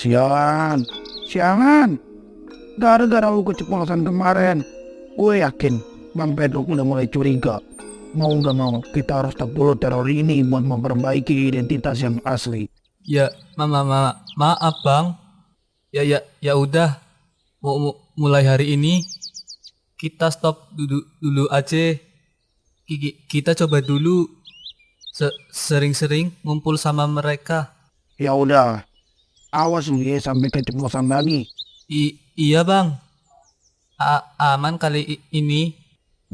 Sialan, sialan. Gara-gara lu keceplosan kemarin, gue yakin Bang Pedro udah mulai curiga. Mau gak mau, kita harus stop dulu teror ini buat memperbaiki identitas yang asli. Ya, maaf bang. Ya udah. Mulai hari ini kita stop dulu aja. Kita coba dulu sering-sering ngumpul sama mereka. Ya udah, awas lu ya sampai keceplosan lagi. Iya bang. Aman kali ini.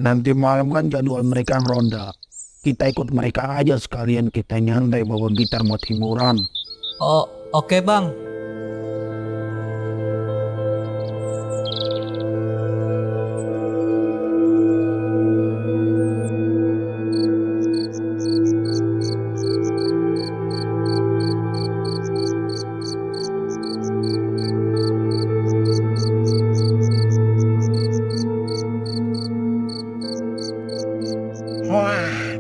Nanti malam kan jadwal mereka ronda. Kita ikut mereka aja sekalian, kita nyantai bawa gitar buat hiburan. Oh, oke bang. Wah,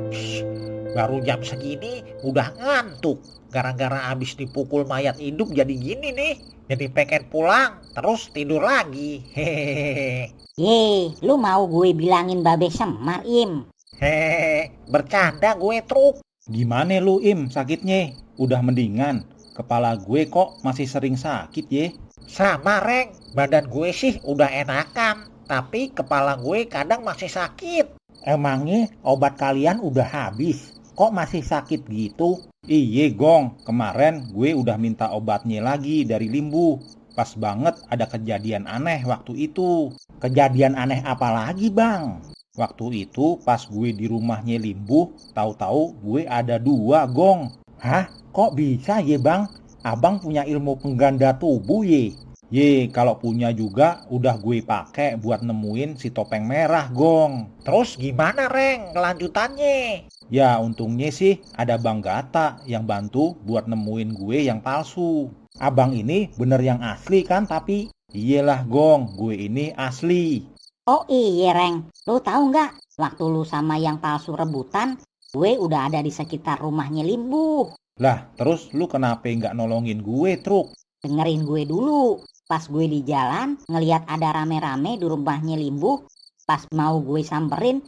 baru jam segini udah ngantuk. Gara-gara abis dipukul mayat hidup jadi gini nih. Jadi pengen pulang, terus tidur lagi. Hehehe. Lu mau gue bilangin Babe Semar, Im? Hehehe, bercanda gue truk. Gimana lu Im sakitnya? Udah mendingan? Kepala gue kok masih sering sakit ye? Sama Reng, badan gue sih udah enakan. Tapi kepala gue kadang masih sakit. Emangnya obat kalian udah habis? Kok masih sakit gitu? Iye Gong, kemarin gue udah minta obatnya lagi dari Limbu. Pas banget ada kejadian aneh waktu itu. Kejadian aneh apa lagi bang? Waktu itu pas gue di rumahnya Limbu, tahu-tahu gue ada 2 Gong. Hah? Kok bisa ye bang? Abang punya ilmu pengganda tubuh ye? Ye, kalau punya juga udah gue pakai buat nemuin si topeng merah Gong. Terus gimana Reng kelanjutannya? Ya untungnya sih ada Bang Gata yang bantu buat nemuin gue yang palsu. Abang ini bener yang asli kan tapi? Iyalah Gong, gue ini asli. Oh iya, Reng. Lu tahu nggak? Waktu lu sama yang palsu rebutan, gue udah ada di sekitar rumahnya Limbu. Lah terus lu kenapa nggak nolongin gue truk? Dengerin gue dulu. Pas gue di jalan, ngelihat ada rame-rame di rumahnya Limbu. Pas mau gue samperin,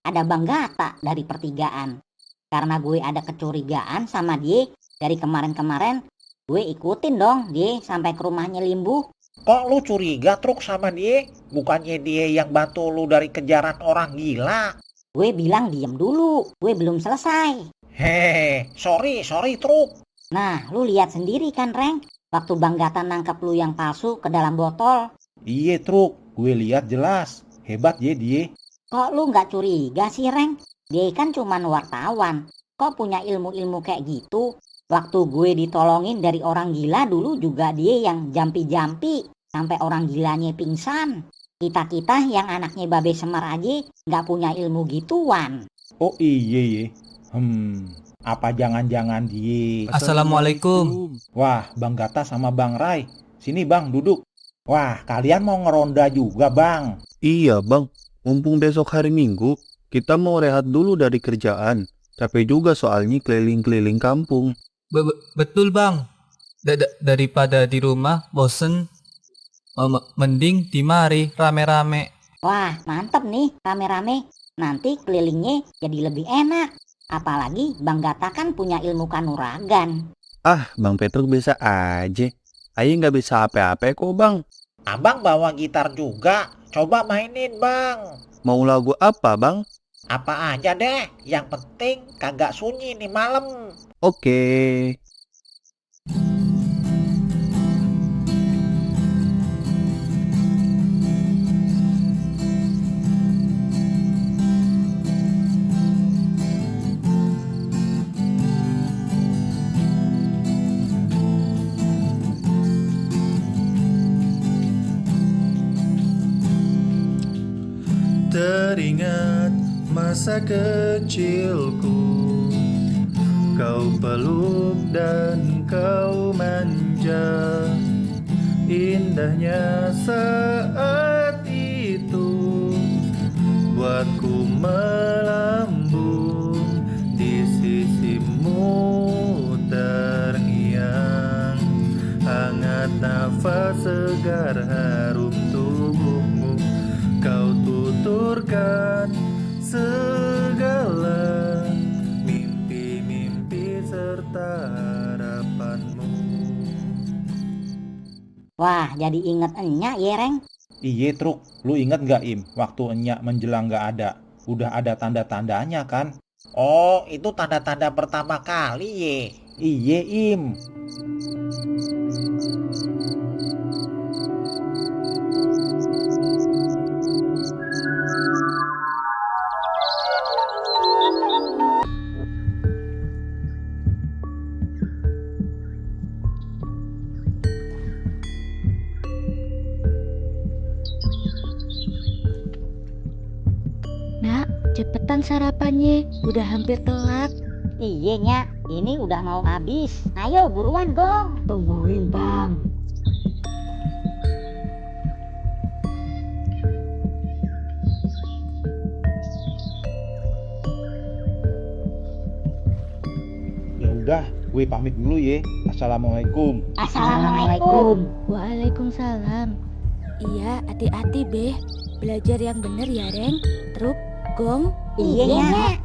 ada Bang Gata dari pertigaan. Karena gue ada kecurigaan sama dia dari kemarin-kemarin, gue ikutin dong dia sampai ke rumahnya Limbu. Kok lu curiga truk sama dia? Bukannya dia yang bantu lu dari kejaran orang gila? Gue bilang diem dulu, gue belum selesai. Hehehe, sorry truk. Nah, lu lihat sendiri kan, Reng? Waktu Bang Gata nangkep lu yang palsu ke dalam botol. Iye truk, gue lihat jelas. Hebat ye dia. Kok lu nggak curiga sih, Reng? Dia kan cuman wartawan. Kok punya ilmu-ilmu kayak gitu? Waktu gue ditolongin dari orang gila dulu juga dia yang jampi-jampi. Sampai orang gilanya pingsan. Kita-kita yang anaknya Babe Semar aja nggak punya ilmu gituan. Oh iye ye. Apa jangan-jangan dia? Assalamualaikum. Wah, Bang Gata sama Bang Rai. Sini Bang, duduk. Wah, kalian mau ngeronda juga bang? Iya bang, mumpung besok hari Minggu, kita mau rehat dulu dari kerjaan. Capek juga soalnya keliling-keliling kampung. Betul bang. Daripada di rumah bosen, mending di mari rame-rame. Wah, mantep nih rame-rame. Nanti kelilingnya jadi lebih enak. Apalagi Bang Gata kan punya ilmu kanuragan. Ah, Bang Petruk bisa aja. Ayo nggak bisa apa-apa kok bang. Abang bawa gitar juga, coba mainin bang. Mau lagu apa bang? Apa aja deh, yang penting kagak sunyi nih malam. Oke. Teringat masa kecilku, kau peluk dan kau manja. Indahnya saat itu buatku melambung di sisimu, terngiang hangat segar harum tubuhmu. Kau tuturkan segala mimpi-mimpi serta harapanmu. Wah, jadi inget enyak ya, Reng. Iye Truk, lu inget gak Im, waktu Enyak menjelang gak ada? Udah ada tanda-tandanya kan? Oh, itu tanda-tanda pertama kali ye. Iye Im. Nak, cepetan sarapannya, udah hampir telat. Iya, Nyak. Ini udah mau habis. Ayo, buruan, Gong. Tungguin, Bang. Ya udah, gue pamit dulu ye. Assalamualaikum. Assalamualaikum. Waalaikumsalam. Iya, hati-hati Beh. Belajar yang bener ya, Reng. Truk, Gong. Iya, Nyak.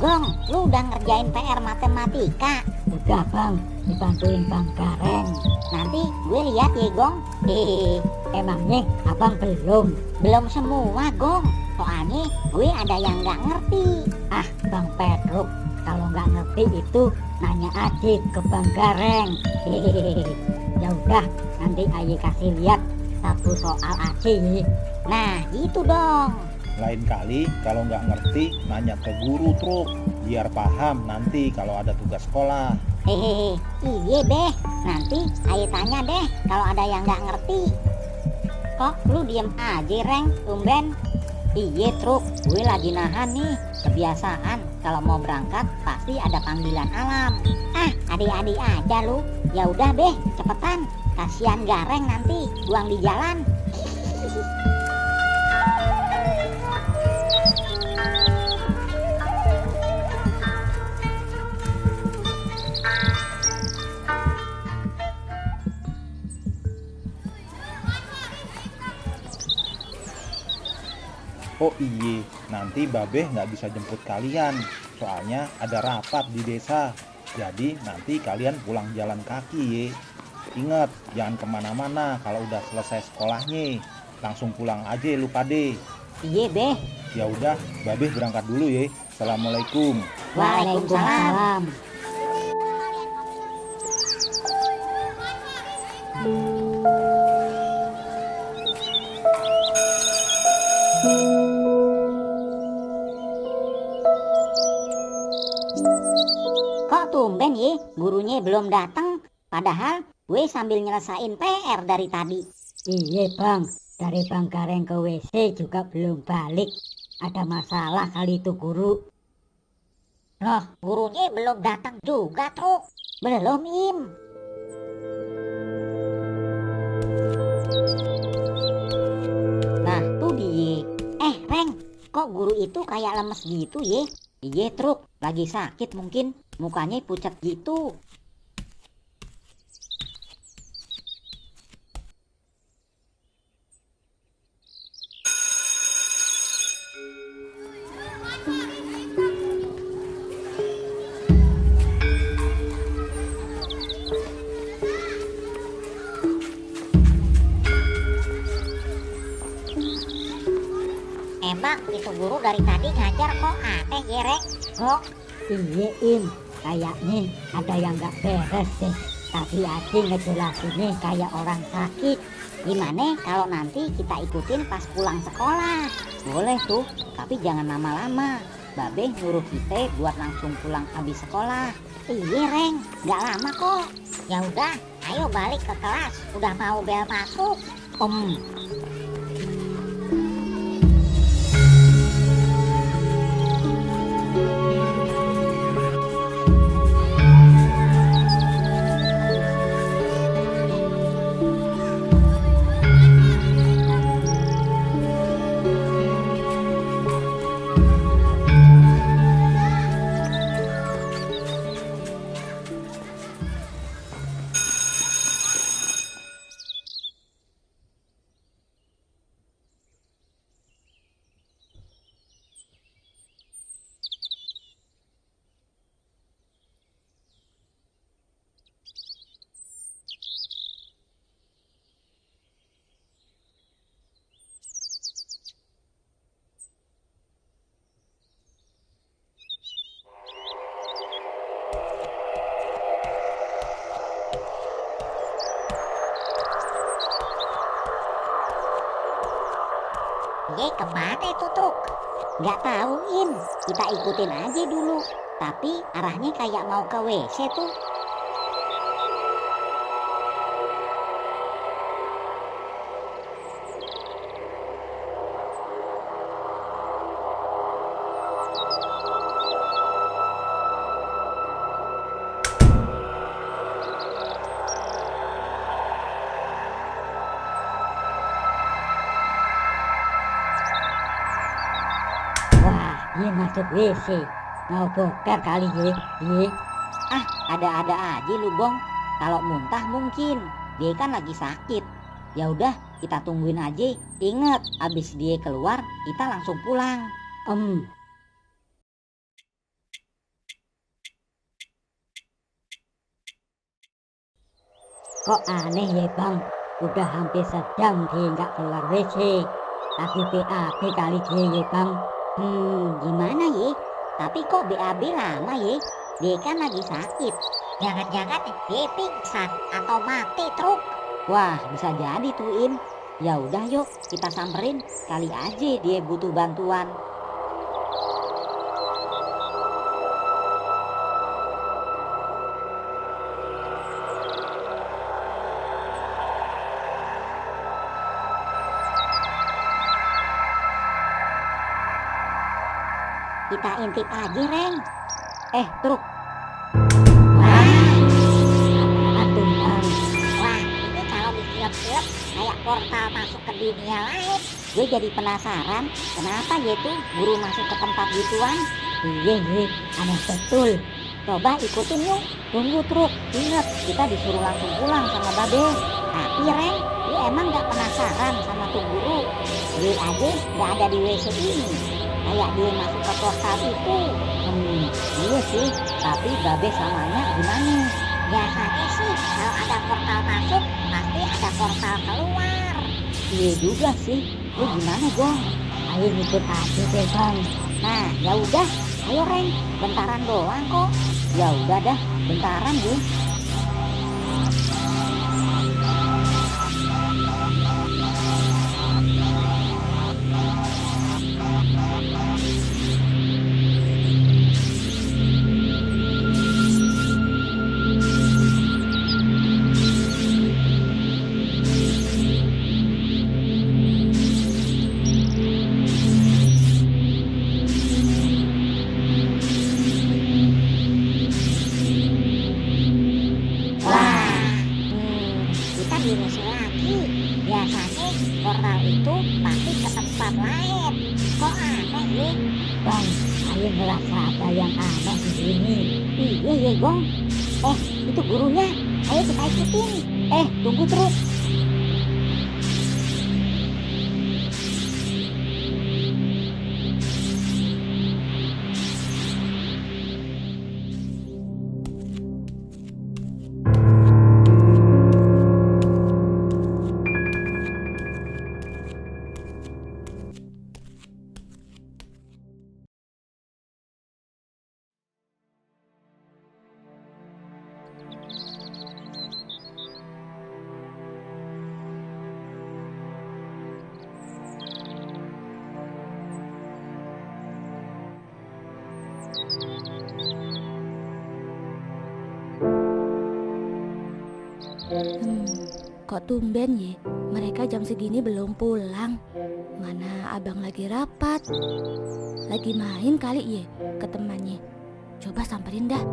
Gong, lu udah ngerjain PR matematika? Udah, Bang. Dibantuin Bang Gareng. Nanti gue lihat ya, Gong. Hehehe. Emangnya abang belum? Belum semua, Gong. Soalnya gue ada yang nggak ngerti. Ah, Bang Pedro, kalau nggak ngerti itu nanya aja ke Bang Gareng. Hehehe. Ya udah, nanti Aye kasih lihat satu soal aja ya. Nah, gitu dong. Lain kali kalau nggak ngerti nanya ke guru Truk, biar paham nanti kalau ada tugas sekolah. Hehehe, iya deh. Nanti Aye tanya deh kalau ada yang nggak ngerti. Kok lu diem aja, Reng? Tumben. Iya, Truk. Gue lagi nahan nih. Kebiasaan kalau mau berangkat pasti ada panggilan alam. Ah, adik-adik aja lu. Ya udah deh, cepetan. Kasihan Gareng nanti buang di jalan. Oh iye, nanti Babeh nggak bisa jemput kalian, soalnya ada rapat di desa. Jadi nanti kalian pulang jalan kaki ye. Ingat, jangan kemana-mana kalau udah selesai sekolahnya. Langsung pulang aja lu pade. Iya, Beh. Ya udah, Babeh berangkat dulu ye. Assalamualaikum. Waalaikumsalam. Kok tumben ya, gurunya belum datang? Padahal gue sambil nyelesain PR dari tadi. Iya, Bang. Dari Bang Gareng ke WC juga belum balik. Ada masalah kali itu guru. Loh, gurunya belum datang juga, Truk. Belum, Im. Nah, tuh dia. Reng, kok guru itu kayak lemes gitu ya? Iya, Truk. Lagi sakit mungkin. Mukanya pucat gitu. Emang itu guru dari tadi ngajar kok aneh ya, Reng? Kok? Iya, Im. Kayaknya ada yang gak beres deh. Tapi Aji ngejelasinnya kayak orang sakit. Gimana kalau nanti kita ikutin pas pulang sekolah? Boleh tuh, tapi jangan lama-lama. Babe nyuruh kita buat langsung pulang habis sekolah. Iya Reng, nggak lama kok. Ya udah, ayo balik ke kelas. Udah mau bel masuk. Ye, kemana itu truk? Nggak tahu, In. Kita ikutin aja dulu. Tapi arahnya kayak mau ke WC tuh. Wah, dia masuk WC. Mau bokar kali ye. Ah, ada-ada aja lu, Bong. Kalau muntah mungkin. Dia kan lagi sakit. Ya udah, kita tungguin aja. Ingat, abis dia keluar, kita langsung pulang. Kok aneh ya Bang? Udah hampir sejam dia nggak keluar WC. Lagi BAB kali dia ya Bang. Gimana ya? Tapi kok BAB lama ya? Dia kan lagi sakit. Jangan-jangan dia pingsan atau mati truk. Wah, bisa jadi tuh In. Ya udah yuk, kita samperin. Kali aja dia butuh bantuan. Kita intip aja, Reng. Truk. Wah, aduh Bang. Wah, ini kalau ditiup-tiup kayak portal masuk ke dunia lain. Gue jadi penasaran, kenapa ya tuh guru masuk ke tempat gituan? Iya, aneh betul. Coba ikutin yuk. Tunggu truk. Ingat, kita disuruh langsung pulang sama Babe. Tapi Reng, lu emang gak penasaran sama tuh guru? Gue aja gak ada di WC ini. Kayak dia masuk ke portal itu. Iya sih, tapi Babe samanya gimana? Biasanya sih kalau ada portal masuk, pasti ada portal keluar. Iya juga sih. Lu gimana Bang? Ayo ikut aja deh Bang. Nah, ya udah, ayo Reng, bentaran doang kok. Ya udah dah, bentaran deh. Biasanya portal itu pasti ke tempat lain. Kok aneh ya? Bang, saya ngerasa ada yang aneh di sini. Iya Gong. Itu gurunya. Ayo kita ikutin. Tunggu terus. Kok tumben ya? Mereka jam segini belum pulang. Mana abang lagi rapat? Lagi main kali ya ke temannya. Coba samperin dah.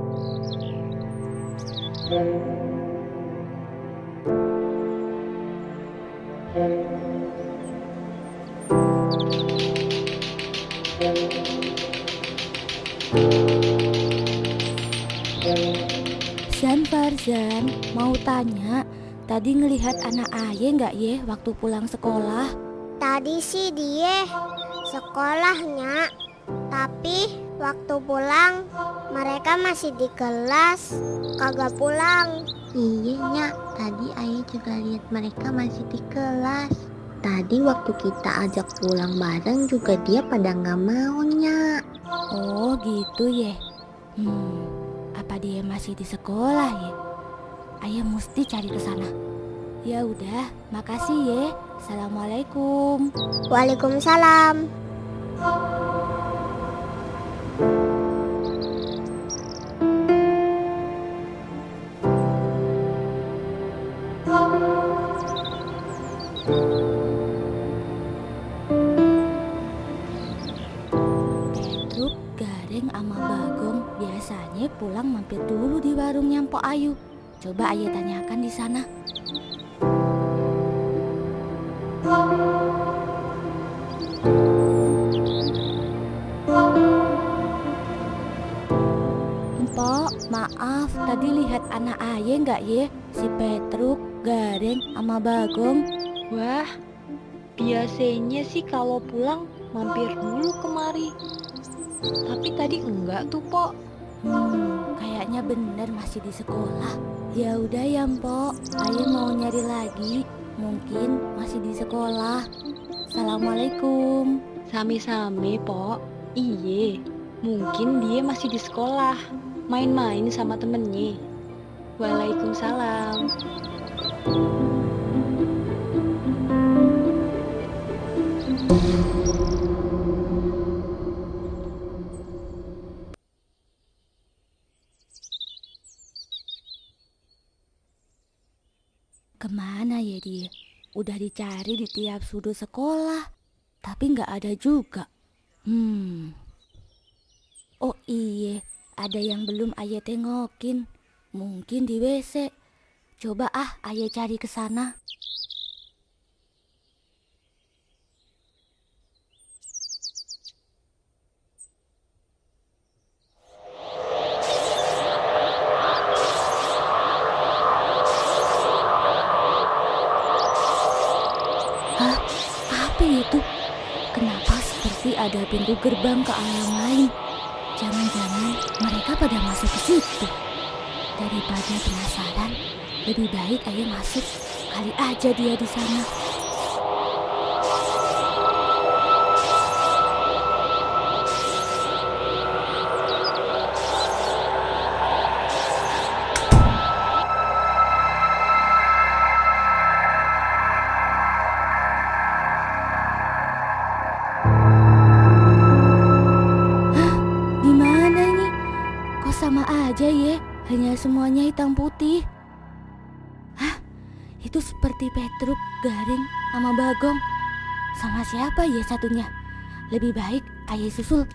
Farzan, mau tanya, tadi ngelihat anak Aye nggak ye waktu pulang sekolah? Tadi sih dia sekolahnya, tapi waktu pulang mereka masih di kelas, kagak pulang. Iya Nyak, tadi Ayah juga lihat mereka masih di kelas. Tadi waktu kita ajak pulang bareng juga dia pada nggak mau Nyak. Oh gitu ye. Apa dia masih di sekolah ya? Ayah mesti cari ke sana. Ya udah, makasih ye. Assalamualaikum. Waalaikumsalam. Petruk, Gareng, sama Bagong biasanya pulang mampir dulu di warungnya Mpok Ayu. Coba Ayah tanyakan di sana. Mpok, maaf, tadi lihat anak Ayah nggak ye? Si Petruk, Gareng, sama Bagong. Wah, biasanya sih kalau pulang mampir dulu kemari. Tapi tadi enggak tuh, Pok. Kayaknya bener masih di sekolah. Ya udah ya, Mpok. Ayah mau nyari lagi. Mungkin masih di sekolah. Assalamualaikum. Sami-sami, Pok. Iye, mungkin dia masih di sekolah. Main-main sama temennya. Waalaikumsalam. Kemana ya dia? Udah dicari di tiap sudut sekolah, tapi nggak ada juga. Oh iya, ada yang belum Ayah tengokin. Mungkin di WC. Coba Ayah cari ke sana. Apa itu? Kenapa seperti ada pintu gerbang ke alam lain? Jangan-jangan mereka pada masuk ke situ. Daripada penasaran, lebih baik Ayah masuk. Kali aja dia di sana. Gimana ini? Kok sama aja ya? Hanya semuanya hitam putih. Itu seperti Petruk, Gareng, sama Bagong. Sama siapa ya satunya? Lebih baik Ayah susul.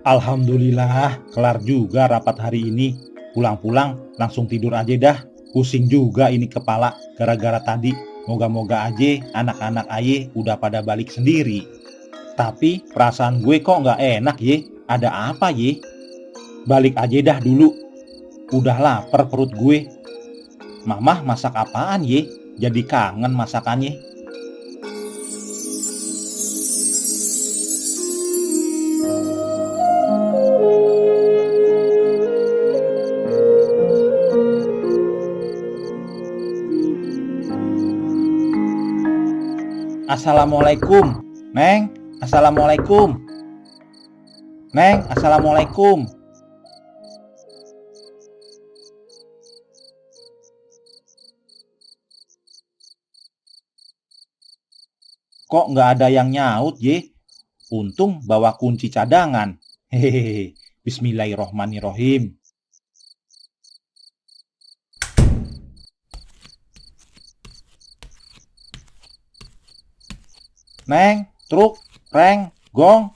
Alhamdulillah, kelar juga rapat hari ini. Pulang-pulang langsung tidur aja dah. Pusing juga ini kepala gara-gara tadi. Moga-moga aja anak-anak Aye udah pada balik sendiri. Tapi perasaan gue kok nggak enak ye. Ada apa ye? Balik aja dah dulu. Udah lapar perut gue. Mamah masak apaan ye? Jadi kangen masakannya. Assalamualaikum, Neng. Assalamualaikum. Neng, assalamualaikum. Kok nggak ada yang nyaut, ye? Untung bawa kunci cadangan. Hehehe. Bismillahirrohmanirrohim. Neng, truk, reng, gong.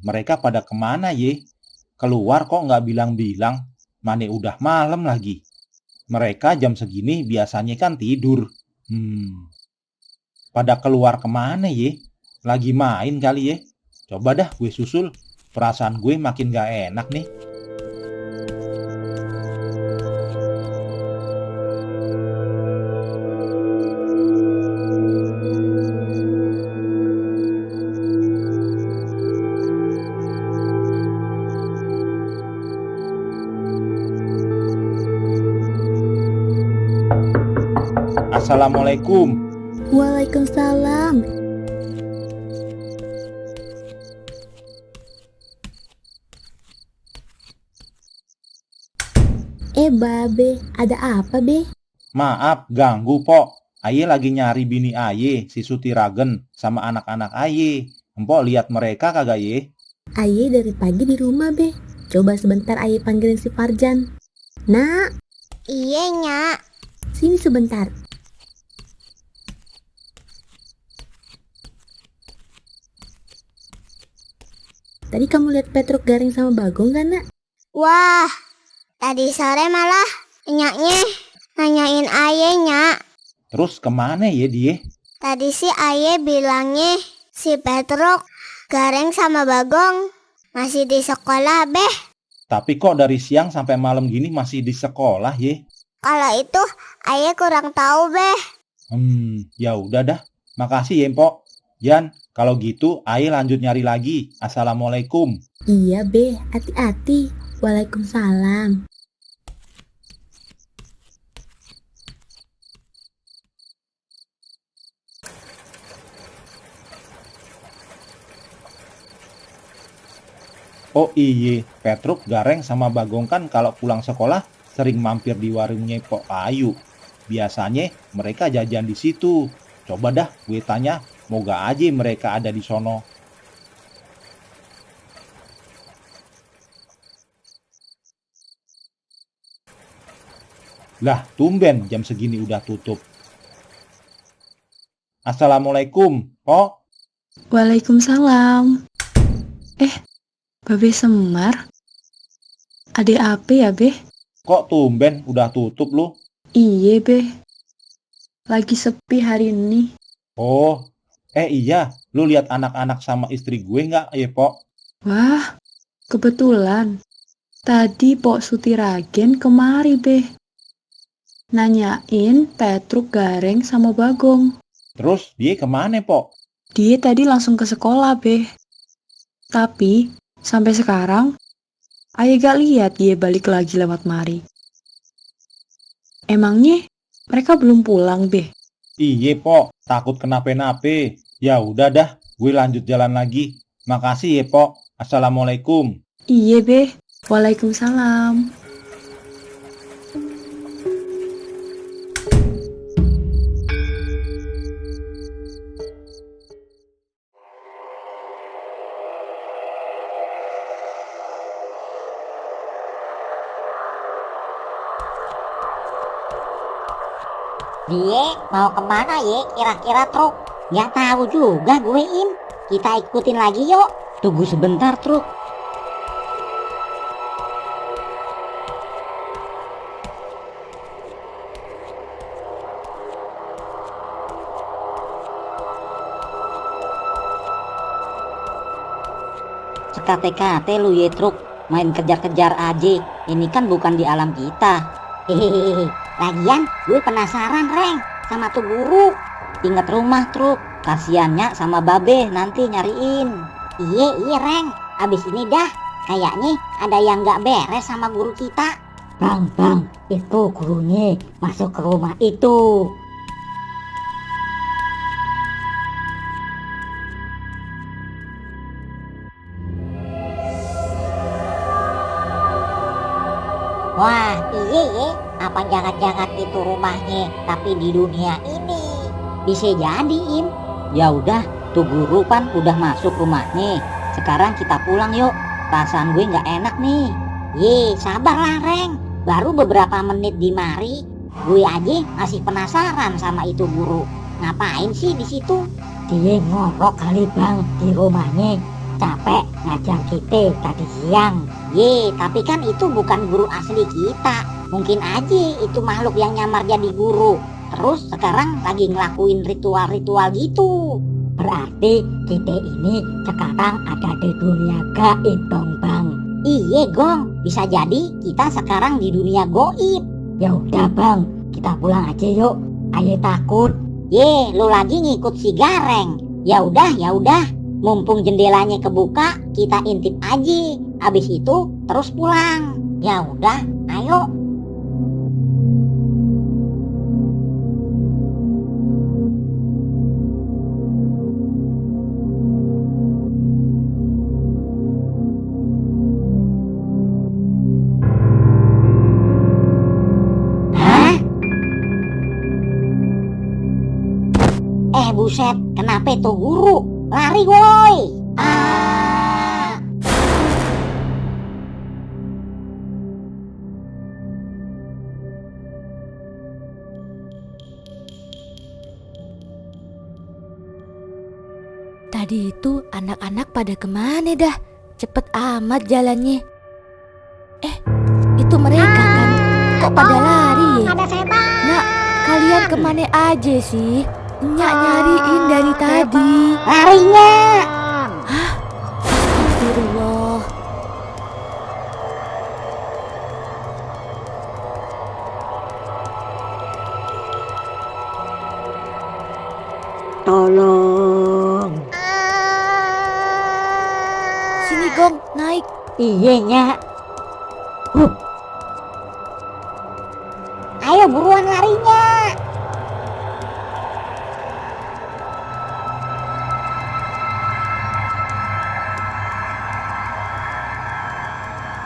Mereka pada kemana, ye? Keluar kok nggak bilang-bilang. Mane udah malam lagi. Mereka jam segini biasanya kan tidur. Pada keluar kemana, ye? Lagi main kali, ye? Coba dah gue susul. Perasaan gue makin gak enak nih. Assalamualaikum. Waalaikumsalam. Babe, ada apa, Be? Maaf, ganggu, Pok. Aye lagi nyari bini Aye, si Sutiragen, sama anak-anak Aye. Empok lihat mereka kagak, ye? Aye dari pagi di rumah, Be. Coba sebentar Aye panggilin si Farjan. Nak, Iya, Nyak. sini sebentar. Tadi kamu lihat Petruk Garing sama Bagong gak, Nak? Wah, tadi sore malah Nyaknya nanyain Aye, Nyak. Terus kemana ya dia? Tadi sih Aye bilangnya si Petruk, Gareng sama Bagong masih di sekolah, Beh. Tapi kok dari siang sampai malam gini masih di sekolah, ye? Kalau itu Aye kurang tahu, Beh. Ya udah dah. Makasih ya, Empok. Jan, kalau gitu Aye lanjut nyari lagi. Assalamualaikum. Iya, Be. Hati-hati. Waalaikumsalam. Oh iye, Petruk, Gareng sama Bagong kan kalau pulang sekolah sering mampir di warungnya Pok Ayu. Biasanya mereka jajan di situ. Coba dah gue tanya, moga aja mereka ada di sono. Lah, tumben jam segini udah tutup. Assalamualaikum, Pok. Waalaikumsalam. Babe Semar? Ada apa ya, Be? Kok tumben udah tutup lu? Iya, Be. Lagi sepi hari ini. Oh, iya, lu lihat anak-anak sama istri gue nggak, ya, Pok? Wah, kebetulan. Tadi Pok Sutiragen kemari, Be. Nanyain Petruk, Gareng, sama Bagong. Terus dia kemana, Pok? Dia tadi langsung ke sekolah, Be. Tapi, sampai sekarang, Ayah gak lihat dia balik lagi lewat mari. Emangnya mereka belum pulang, Be? Iye, Pok, takut kenapa-napa. Ya udah dah, gue lanjut jalan lagi. Makasih ya, Pok. Assalamualaikum. Iya, Be. Waalaikumsalam. Dia mau kemana ye kira-kira Truk? Nggak tahu juga gue Im. Kita ikutin lagi yuk. Tunggu sebentar Truk. Sekate-kate lu ye Truk. Main kejar-kejar aja. Ini kan bukan di alam kita. Hehehe. Lagian gue penasaran Reng sama tuh guru. Ingat rumah Truk. Kasiannya sama Babe nanti nyariin. Iya Reng. Abis ini dah kayaknya ada yang gak beres sama guru kita. Bang, itu gurunya masuk ke rumah itu. jangan-jangan itu rumahnya tapi di dunia ini. Bisa jadi, Im. Ya udah, tuh guru kan udah masuk rumahnya. Sekarang kita pulang yuk. Perasaan gue nggak enak nih. Sabarlah, Reng. Baru beberapa menit di mari, gue aja masih penasaran sama itu guru. Ngapain sih di situ? Dia ngorok kali Bang di rumahnya. Capek ngajar kita tadi siang. Tapi kan itu bukan guru asli kita. Mungkin aja itu makhluk yang nyamar jadi guru. Terus sekarang lagi ngelakuin ritual-ritual gitu. Berarti kita ini sekarang ada di dunia gaib dong Bang. Iya Gong, bisa jadi kita sekarang di dunia goib. Ya udah Bang, kita pulang aja yuk. Ayo takut. Lu lagi ngikut si Gareng. Ya udah. Mumpung jendelanya kebuka, kita intip aja. Abis itu terus pulang. Ya udah, ayo. Buset, kenapa itu guru? Lari woi! Tadi itu anak-anak pada kemana dah? Cepet amat jalannya. Itu mereka kan? Kok pada lari ya? Ada setan. Nak, kalian kemana aja sih? Nyak nyariin dari tadi. Larinya! Astagfirullah. Tolong. Sini Gong, naik. Iya Nyak. Ayo buruan larinya.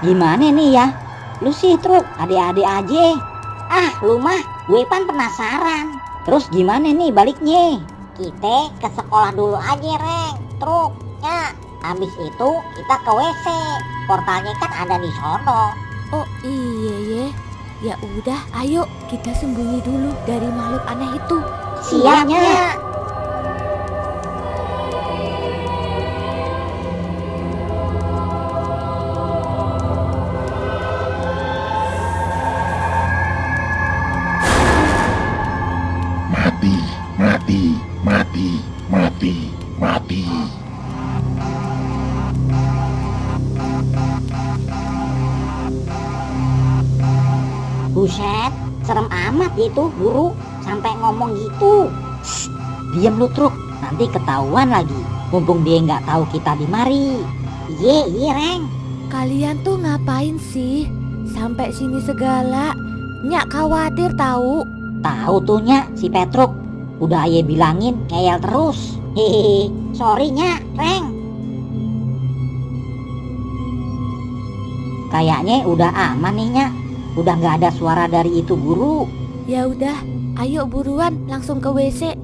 Gimana nih ya? Lu sih Truk, adik-adik aja. Lu mah gue pan penasaran. Terus gimana nih baliknya? Kita ke sekolah dulu aja Reng, Truk, ya. Habis itu kita ke WC. Portalnya kan ada di sono. Oh iya ya. Ya udah, ayo kita sembunyi dulu dari makhluk aneh itu. Siapnya. Mati. Buset, serem amat itu guru sampai ngomong gitu. Diam lu Truk, nanti ketahuan lagi. Mumpung dia nggak tahu kita di mari. Iya Reng. Kalian tuh ngapain sih? Sampai sini segala. Nyak khawatir tahu. Tahu tuh Nyak, si Petruk. Udah Aye bilangin ngeyel terus. Hehehe, sorry Nyak, Reng. Kayaknya udah aman nih Nyak. Udah nggak ada suara dari itu guru. Ya udah, ayo buruan langsung ke WC.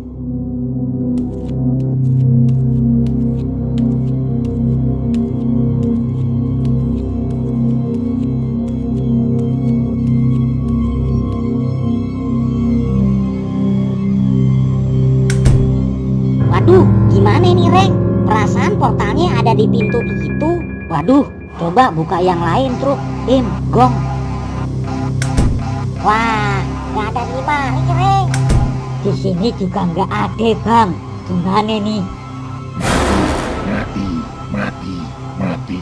Waduh, gimana nih Reng? Perasaan portalnya ada di pintu itu. Waduh, coba buka yang lain Truk. Gong. Wah, nggak ada di mana Reng? Di sini juga nggak ada Bang. Gimana nih? Mati.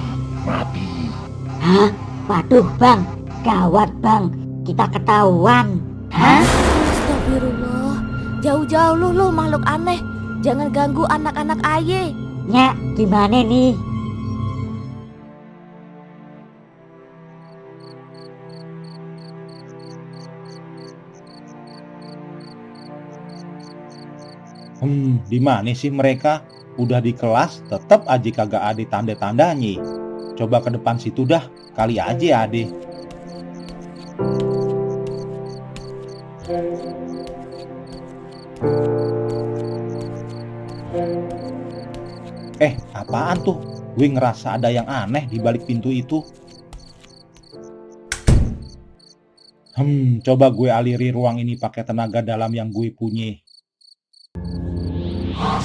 Hah? Waduh Bang, gawat Bang. Kita ketahuan. Hah? Astagfirullah. Jauh-jauh lu makhluk aneh. Jangan ganggu anak-anak Aye. Nyak, gimana nih? Di mana sih mereka? Udah di kelas, tetap aja kagak ada tanda-tandanya. Coba ke depan situ dah, kali aja ada. Apaan tuh? Gue ngerasa ada yang aneh di balik pintu itu. Coba gue aliri ruang ini pakai tenaga dalam yang gue punya. Hah?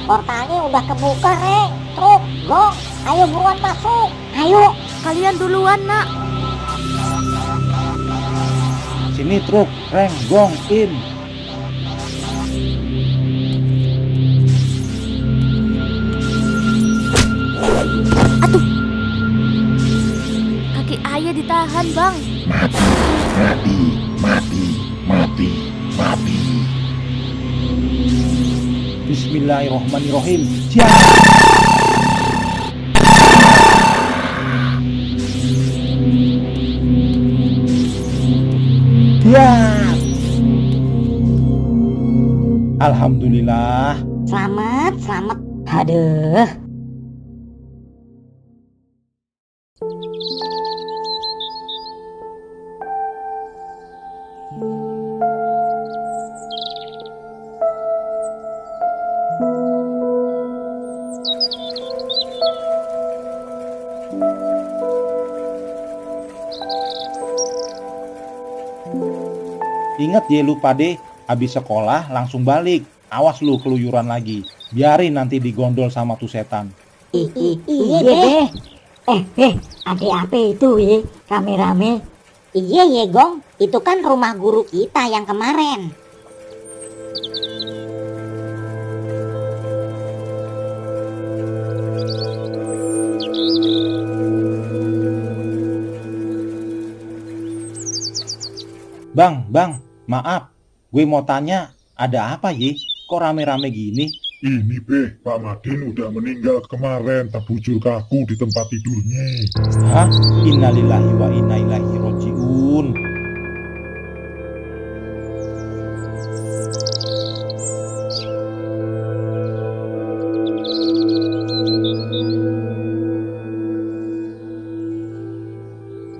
Portalnya udah kebuka, Reng. Truk, Gong, ayo buruan masuk. Ayo. Kalian duluan, Nak. Sini Truk, Reng, Gong, in. Aduh. Kaki ayah ditahan, Bang. Mati. Bismillahirrahmanirrahim. Siap. Siap. Alhamdulillah. Selamat. Aduh. Ingat ya lu pade, habis sekolah langsung balik. Awas lu keluyuran lagi. Biarin nanti digondol sama tuh setan. Iya deh. Ada apa itu ya? Rame-rame. Iya ya Gong, itu kan rumah guru kita yang kemarin. Bang, maaf. Gue mau tanya, ada apa ye? Kok rame-rame gini? Ini Pak Madin udah meninggal kemarin, terbujur kaku di tempat tidurnya. Hah? Innalillahi wa inna ilaihi roji'un.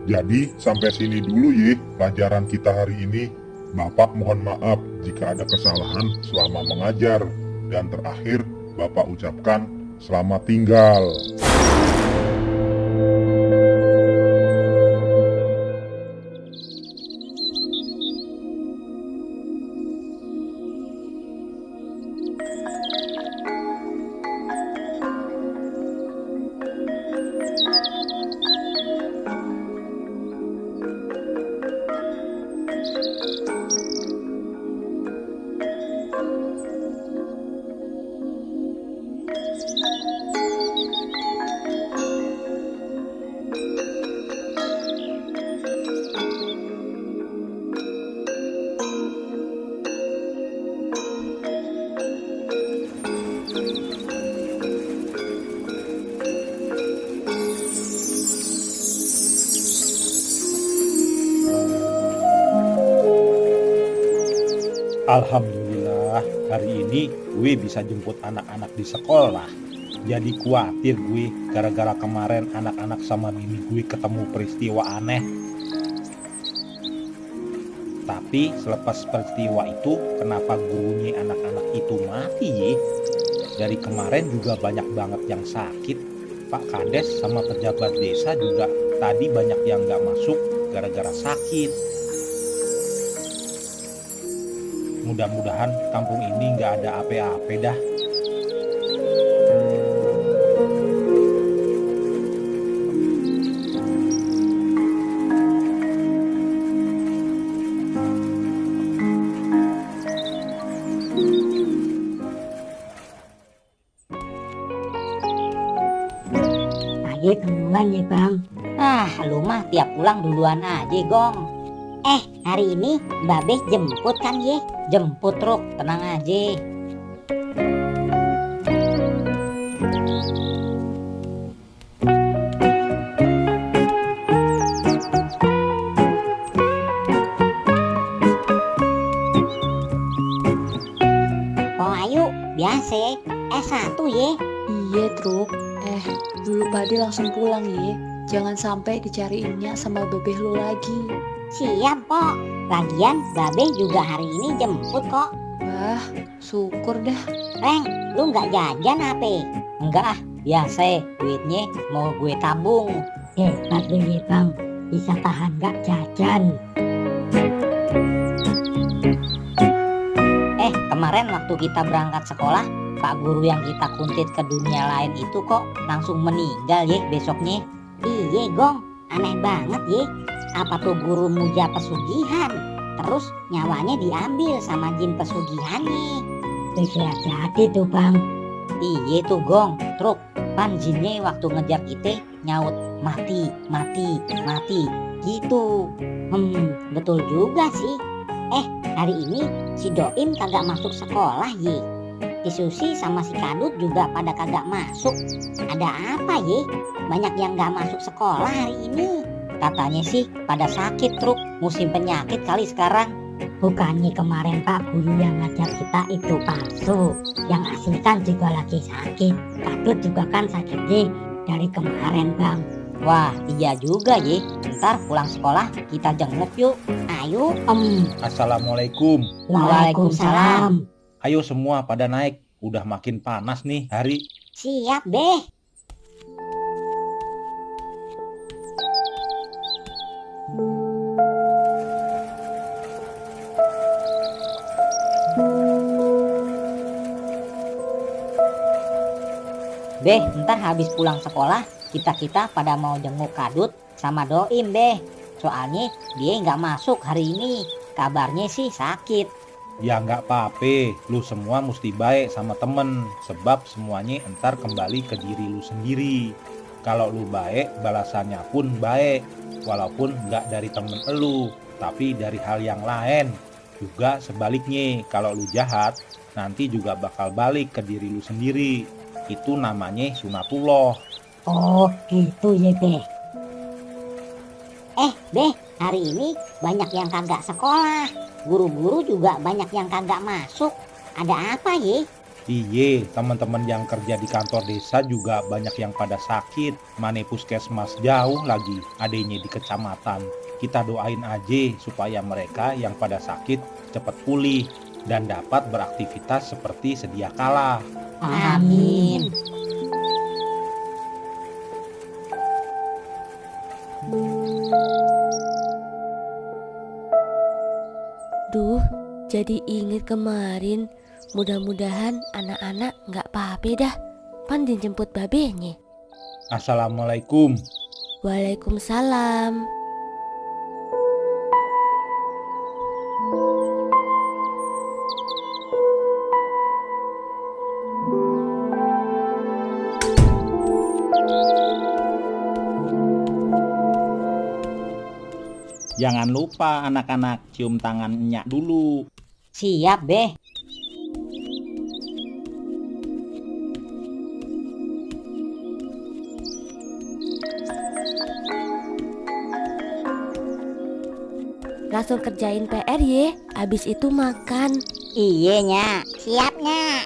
Jadi sampai sini dulu ya pelajaran kita hari ini. Bapak mohon maaf jika ada kesalahan selama mengajar. Dan terakhir, Bapak ucapkan selamat tinggal. Alhamdulillah, hari ini gue bisa jemput anak-anak di sekolah. Jadi khawatir gue gara-gara kemarin anak-anak sama bini gue ketemu peristiwa aneh. Tapi selepas peristiwa itu, kenapa gurunya anak-anak itu mati ya? Dari kemarin juga banyak banget yang sakit. Pak Kades sama pejabat desa juga tadi banyak yang gak masuk gara-gara sakit. Mudah-mudahan kampung ini nggak ada apa-apa dah. Ayo duluan ya Bang. Lu mah tiap pulang duluan aja Gong. Hari ini Mbak Beh jemput kan ye? Jemput Truk, tenang aja. Oh ayo, biasa S1 ye. Iya Truk. Dulu Pade langsung pulang ya. Jangan sampai dicariinnya sama bebeh lu lagi. Siap kok. Lagian Babe juga hari ini jemput kok. Wah, syukur dah. Reng, lu nggak jajan apa? Enggak ah, biasa duitnya mau gue tabung. Hebat lu ya bang, bisa tahan gak jajan. Kemarin waktu kita berangkat sekolah, Pak Guru yang kita kuntit ke dunia lain itu kok langsung meninggal ya besoknya. Iya Gong, aneh banget ya. Apa tuh guru muja pesugihan? Terus nyawanya diambil sama jin pesugihannya. Bisa jadi tuh bang. Iya tuh Gong, truk pan jinnya waktu ngejar kita nyaut mati, mati, mati gitu. Betul juga sih. Hari ini si Doim kagak masuk sekolah ye. Si Susi sama si Kadut juga pada kagak masuk. Ada apa ye? Banyak yang gak masuk sekolah hari ini. Katanya sih pada sakit truk, musim penyakit kali sekarang. Bukannya kemarin Pak Guru yang ngajar kita itu palsu. Yang asli kan juga lagi sakit. Kadut juga kan sakitnya dari kemarin bang. Wah iya juga ye. Ntar pulang sekolah kita jenguk yuk. Ayo Assalamualaikum. Waalaikumsalam. Ayo semua pada naik. Udah makin panas nih hari. Siap deh. Beh, ntar habis pulang sekolah kita pada mau jenguk Kadut sama Doim Beh. Soalnya dia nggak masuk hari ini. Kabarnya sih sakit. Ya nggak apa-apa, lu semua mesti baik sama temen. Sebab semuanya entar kembali ke diri lu sendiri. Kalau lu baik, balasannya pun baik. Walaupun nggak dari temen lu, tapi dari hal yang lain. Juga sebaliknya, kalau lu jahat, nanti juga bakal balik ke diri lu sendiri. Itu namanya sunatullah. Oh gitu ya Beh. Beh, hari ini banyak yang kagak sekolah. Guru-guru juga banyak yang kagak masuk. Ada apa ye? Iye, teman-teman yang kerja di kantor desa juga banyak yang pada sakit. Mane puskesmas jauh lagi, adanya di kecamatan. Kita doain aja supaya mereka yang pada sakit cepat pulih dan dapat beraktivitas seperti sedia kala. Amin. Duh, jadi inget kemarin. Mudah-mudahan anak-anak nggak apa-apa dah. Pan dijemput babenya. Assalamualaikum. Waalaikumsalam. Jangan lupa anak-anak cium tangan Nyak dulu. Siap Beh. Langsung kerjain PR ye. Abis itu makan. Iya Nyak. Siap Nyak.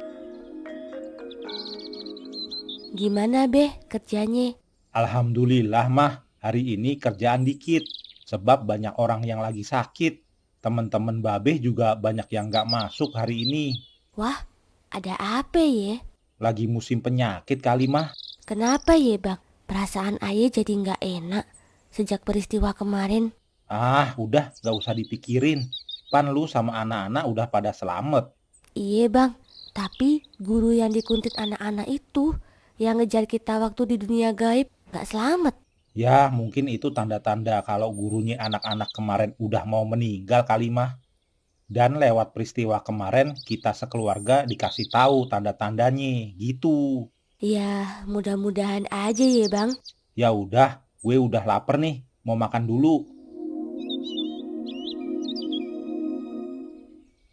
Gimana Beh kerjanya? Alhamdulillah mah, hari ini kerjaan dikit. Sebab banyak orang yang lagi sakit. Teman-teman Babeh juga banyak yang gak masuk hari ini. Wah, ada apa ye? Lagi musim penyakit kali mah. Kenapa ye bang? Perasaan ayah jadi nggak enak sejak peristiwa kemarin. Ah, udah gak usah dipikirin. Pan lu sama anak-anak udah pada selamat. Iya bang, tapi guru yang dikuntit anak-anak itu yang ngejar kita waktu di dunia gaib nggak selamat. Ya, mungkin itu tanda-tanda kalau gurunya anak-anak kemarin udah mau meninggal kali mah. Dan lewat peristiwa kemarin kita sekeluarga dikasih tahu tanda-tandanya gitu. Ya, mudah-mudahan aja ya bang. Ya udah, gue udah lapar nih, mau makan dulu.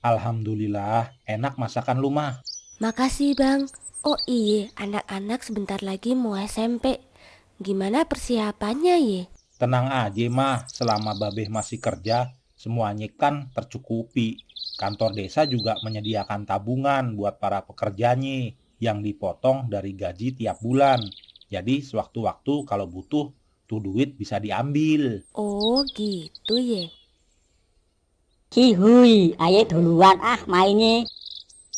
Alhamdulillah, enak masakan lu mah. Makasih bang. Oh iya, anak-anak sebentar lagi mau SMP. Gimana persiapannya ye? Tenang aja mah, selama Babeh masih kerja, semuanya kan tercukupi. Kantor desa juga menyediakan tabungan buat para pekerjanya yang dipotong dari gaji tiap bulan. Jadi sewaktu-waktu kalau butuh, tuh duit bisa diambil. Oh gitu ya. Cihuy, ayo duluan mainnya.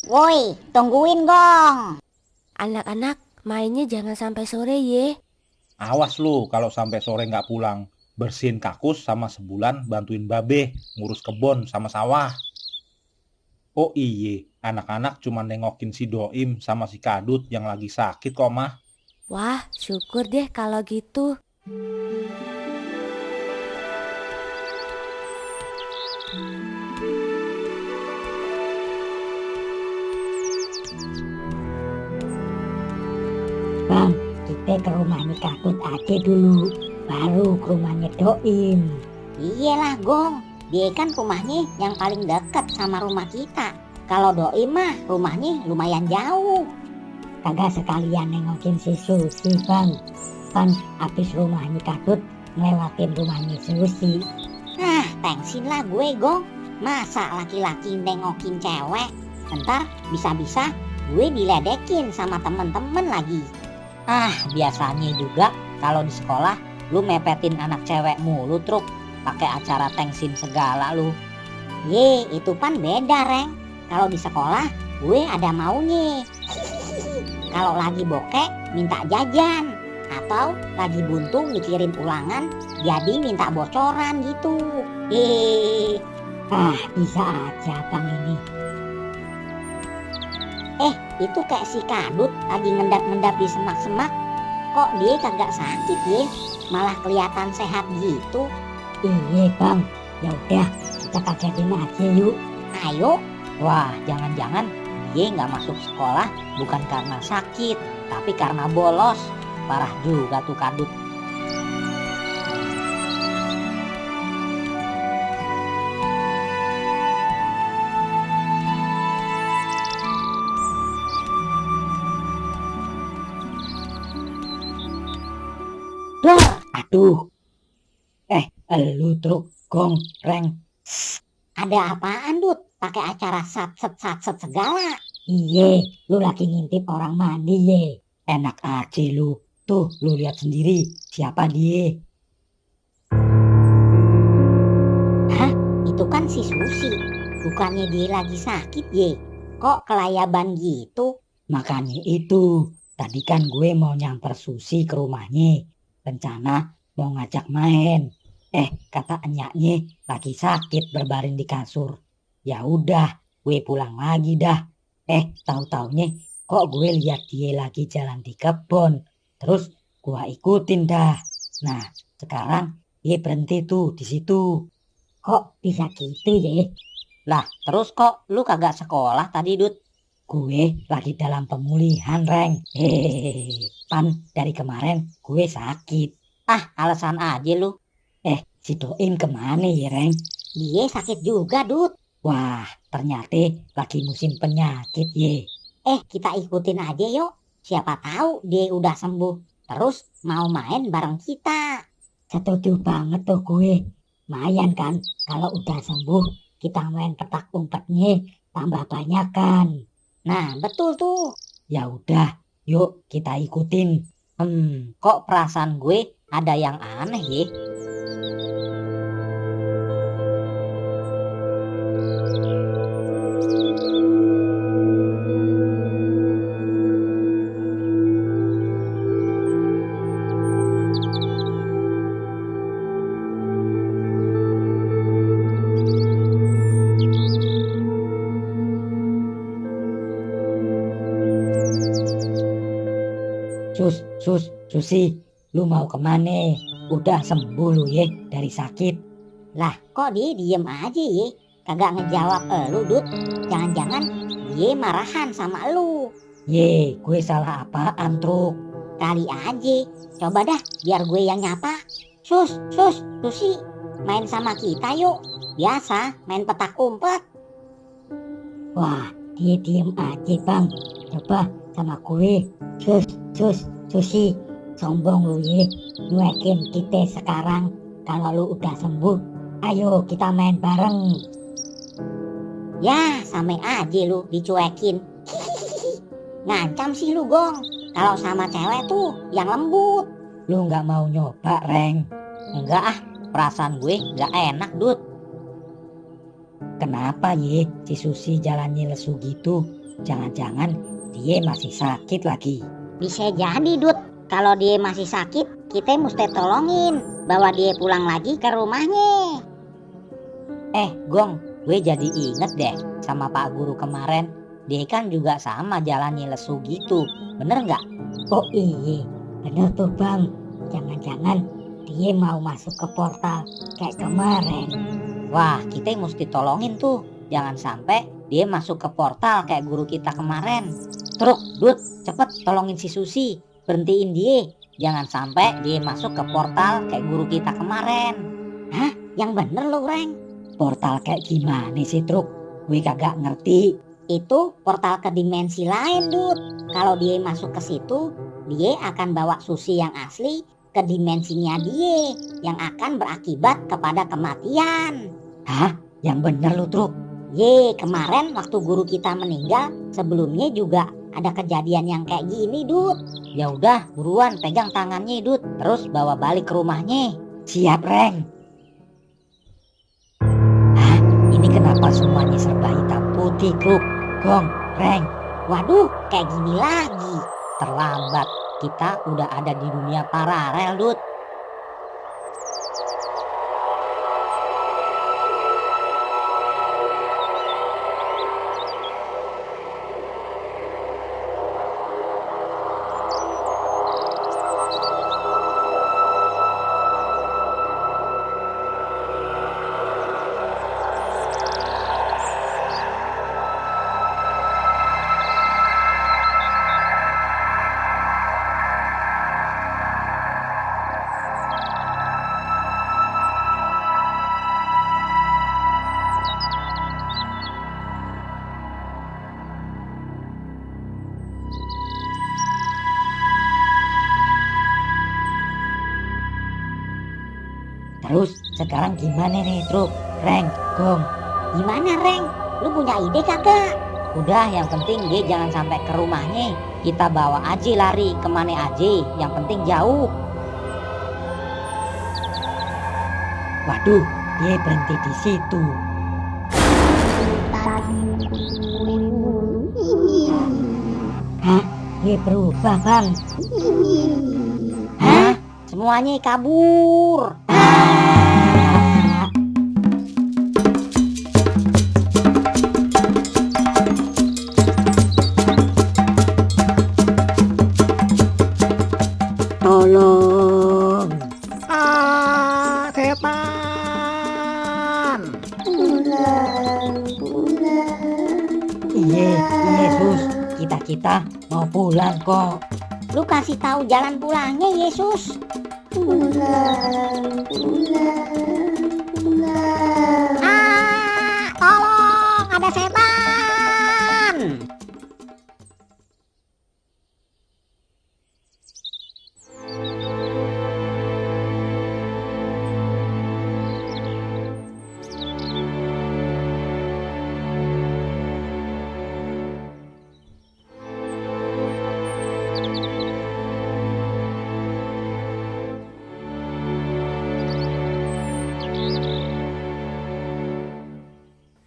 Woi, tungguin Gong. Anak-anak mainnya jangan sampai sore ye. Awas lu kalau sampai sore nggak pulang. Bersihin kakus sama sebulan bantuin Babe ngurus kebon sama sawah. Oh iye, anak-anak cuma nengokin si Doim sama si Kadut yang lagi sakit kok mah. Wah, syukur deh kalau gitu. Bang, kita ke rumahnya Kadut aja dulu, baru ke rumahnya Doim. Iyalah Gong, dia kan rumahnya yang paling dekat sama rumah kita. Kalau Doim mah rumahnya lumayan jauh. Kagak sekalian nengokin si Susi Bang. Kan habis rumahnya Kadut ngelewatin rumahnya Susi. Tengsin lah gue Gong. Masa laki-laki nengokin cewek? Ntar bisa-bisa gue diledekin sama temen-temen lagi. Biasanya juga kalau di sekolah lu mepetin anak cewek mulu truk, pakai acara tengsin segala lu. Ye, itu kan beda Reng. Kalau di sekolah gue ada maunya. Kalau lagi bokek minta jajan, atau lagi buntu mikirin ulangan jadi minta bocoran gitu. Bisa aja Bang ini. Itu kayak si Kadut lagi ngendap-ngendap di semak-semak. Kok dia kagak sakit ya? Malah kelihatan sehat gitu. Iya Bang, ya udah kita kagetin aja yuk. Ayo. Wah, jangan-jangan dia nggak masuk sekolah bukan karena sakit, tapi karena bolos. Parah juga tuh Kadut. Aduh. Elu Truk, Gong, Reng. Ada apaan Dut? Pakai acara satset segala. Iye, lu lagi ngintip orang mandi ye. Enak aja lu. Tuh, lu lihat sendiri siapa dia. Itu kan si Susi. Bukannya dia lagi sakit ye. Kok kelayaban gitu? Makanya itu. Tadi kan gue mau nyamper Susi ke rumahnya. Rencana mau ngajak main. Kata enyaknya lagi sakit berbaring di kasur. Ya udah, gue pulang lagi dah. Tahu-taunya kok gue lihat dia lagi jalan di kebon. Terus gue ikutin dah. Nah, sekarang dia berhenti tuh di situ. Kok bisa gitu ya? Lah, terus kok lu kagak sekolah tadi, Dut? Gue lagi dalam pemulihan, Reng. Pan dari kemarin gue sakit. Alasan aja lu. Si Doim kemana ya, Reng? Dia sakit juga, Dut. Wah, ternyata lagi musim penyakit ye. Kita ikutin aja yuk. Siapa tahu dia udah sembuh. Terus mau main bareng kita. Setuju banget tuh gue. Lumayan kan kalau udah sembuh kita main petak umpetnya tambah banyak kan. Nah, betul tuh. Ya udah, yuk kita ikutin. Kok perasaan gue ada yang aneh ya? Susi, lu mau kemana? Udah sembuh lu ya dari sakit. Lah, kok dia diem aja ya? Kagak ngejawab lu, Dut. Jangan-jangan dia marahan sama lu. Ye, gue salah apaan, Truk? Kali aja. Coba dah, biar gue yang nyapa. Susi, main sama kita yuk. Biasa, main petak umpet. Wah, dia diem aja, Bang. Coba sama gue. Susi, sombong lu ye. Nyuekin kita sekarang. Kalau lu udah sembuh, ayo kita main bareng. Ya, sama aja lu dicuekin. Ngancam sih lu, Gong. Kalau sama cewek tuh yang lembut. Lu nggak mau nyoba, Reng? Enggak ah, perasaan gue nggak enak, Dut. Kenapa ye si Susi jalannya lesu gitu? Jangan-jangan dia masih sakit lagi. Bisa jadi, Dut. Kalau dia masih sakit, kita mesti tolongin. Bawa dia pulang lagi ke rumahnya. Gong, gue jadi inget deh sama Pak Guru kemarin. Dia kan juga sama jalannya lesu gitu. Bener nggak? Oh iya, bener tuh Bang. Jangan-jangan dia mau masuk ke portal kayak kemarin. Wah, kita mesti tolongin tuh. Jangan sampai dia masuk ke portal kayak guru kita kemarin. Truk, Dut, cepet tolongin si Susi. Berhentiin dia. Jangan sampai dia masuk ke portal kayak guru kita kemarin. Hah? Yang bener lo, Reng? Portal kayak gimana sih, Truk? Gue kagak ngerti. Itu portal ke dimensi lain, Dut. Kalau dia masuk ke situ, dia akan bawa Susi yang asli ke dimensinya dia yang akan berakibat kepada kematian. Hah? Yang bener lu, Truk? Kemarin waktu guru kita meninggal, sebelumnya juga ada kejadian yang kayak gini, Dut. Ya udah, buruan pegang tangannya, Dut. Terus bawa balik ke rumahnya. Siap, Reng. Hah? Ini kenapa semuanya serba hitam putih, Truk? Gong, Reng. Waduh, kayak gini lagi. Terlambat. Kita udah ada di dunia paralel, Dut. Terus sekarang gimana nih, Truk? Reng, Gong. Gimana, Reng? Lu punya ide kagak? Udah, yang penting dia jangan sampai ke rumahnya. Kita bawa aja lari kemana aja. Yang penting jauh. Waduh, dia berhenti di situ. Hah? Dia berubah, Bang. Hah? Semuanya kabur. Tolong. Setan. Iya, Yesus. Kita mau pulang kok. Lu kasih tahu jalan pulangnya, Yesus. Tolong, ada setan.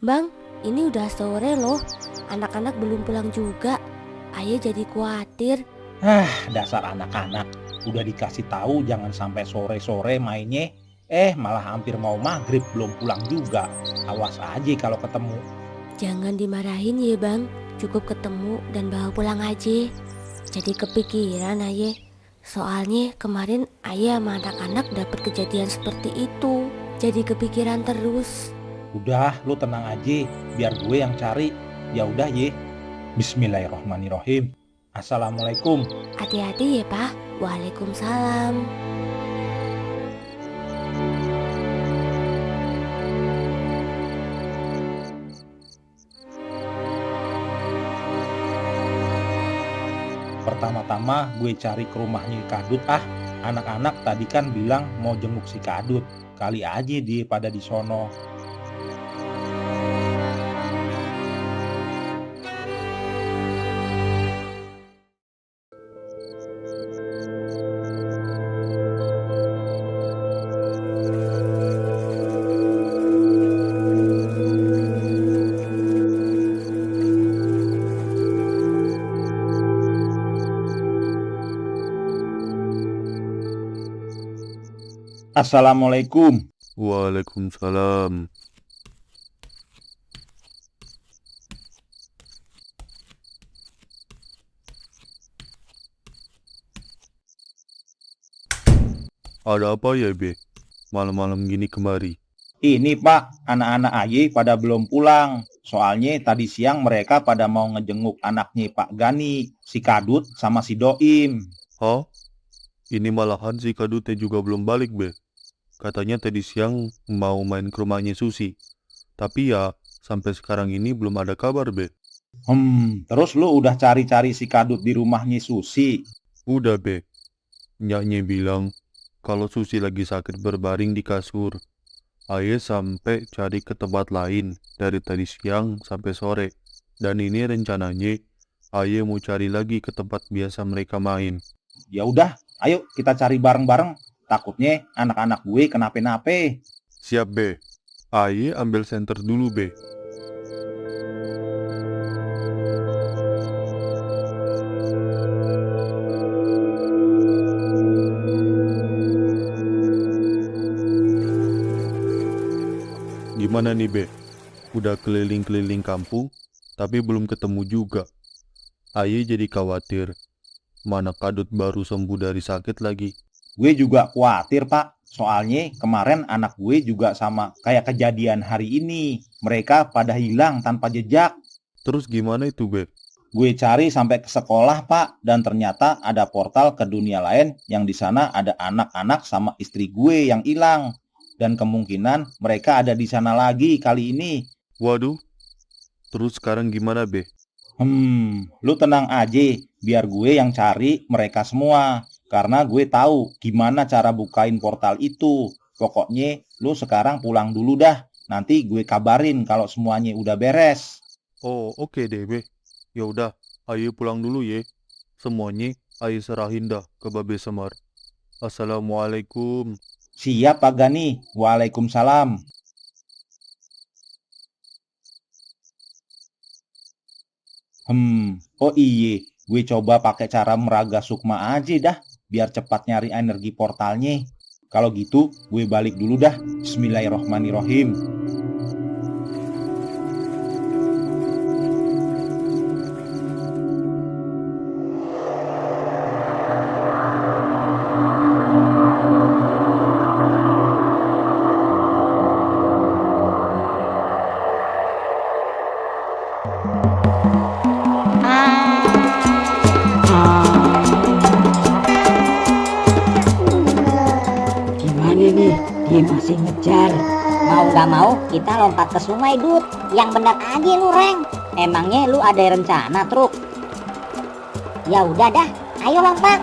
Bang, ini udah sore loh. Anak-anak belum pulang juga. Ayah jadi khawatir. Dasar anak-anak. Udah dikasih tahu jangan sampai sore-sore mainnya. Malah hampir mau maghrib belum pulang juga. Awas aja kalau ketemu. Jangan dimarahin ya bang. Cukup ketemu dan bawa pulang aja. Jadi kepikiran ayah. Soalnya kemarin ayah sama anak-anak dapat kejadian seperti itu. Jadi kepikiran terus. Udah, lu tenang aja, biar gue yang cari. Ya udah ye. Bismillahirrahmanirrahim. Assalamualaikum. Hati-hati ya Pak. Waalaikumsalam. Pertama-tama gue cari ke rumahnya Kadut. Anak-anak tadi kan bilang mau jenguk si Kadut. Kali aja dia pada di sono. Assalamualaikum. Waalaikumsalam. Ada apa ya, Be? Malam-malam gini kemari. Ini Pak, anak-anak Aye pada belum pulang. Soalnya tadi siang mereka pada mau ngejenguk anaknya Pak Gani, si Kadut sama si Doim. Hah? Ini malahan si Kadutnya juga belum balik, Be. Katanya tadi siang mau main ke rumahnya Susi. Tapi ya, sampai sekarang ini belum ada kabar, Be. Terus lu udah cari-cari si Kadut di rumahnya Susi? Udah, Be. Nyaknya bilang kalau Susi lagi sakit berbaring di kasur. Aye sampai cari ke tempat lain dari tadi siang sampai sore. Dan ini rencananya Aye mau cari lagi ke tempat biasa mereka main. Ya udah, ayo kita cari bareng-bareng. Takutnya anak-anak gue kenapa-napa. Siap, Be. Aye ambil senter dulu, Be. Gimana nih, Be? Udah keliling-keliling kampung, tapi belum ketemu juga. Aye jadi khawatir. Mana Kadut baru sembuh dari sakit lagi. Gue juga khawatir, Pak. Soalnya kemarin anak gue juga sama kayak kejadian hari ini. Mereka pada hilang tanpa jejak. Terus gimana itu, Be? Gue cari sampai ke sekolah, Pak. Dan ternyata ada portal ke dunia lain yang di sana ada anak-anak sama istri gue yang hilang. Dan kemungkinan mereka ada di sana lagi kali ini. Waduh, terus sekarang gimana, Be? Lu tenang aja, biar gue yang cari mereka semua. Karena gue tahu gimana cara bukain portal itu. Pokoknya lu sekarang pulang dulu dah. Nanti gue kabarin kalau semuanya udah beres. Oh, oke deh, Be. Ya udah, ayo pulang dulu ya. Semuanya ayo serahin dah ke Babe Semar. Assalamualaikum. Siap, Pak Gani. Waalaikumsalam. Oh iye, gue coba pakai cara meraga sukma aja dah, biar cepat nyari energi portalnya. Kalau gitu, gue balik dulu dah. Bismillahirrohmanirrohim. Gimana nih? Dia masih ngejar. Mau gak mau kita lompat ke sungai, Dut. Yang bener aja lu, Reng. Emangnya lu ada rencana, Truk? Ya udah dah, ayo lompat.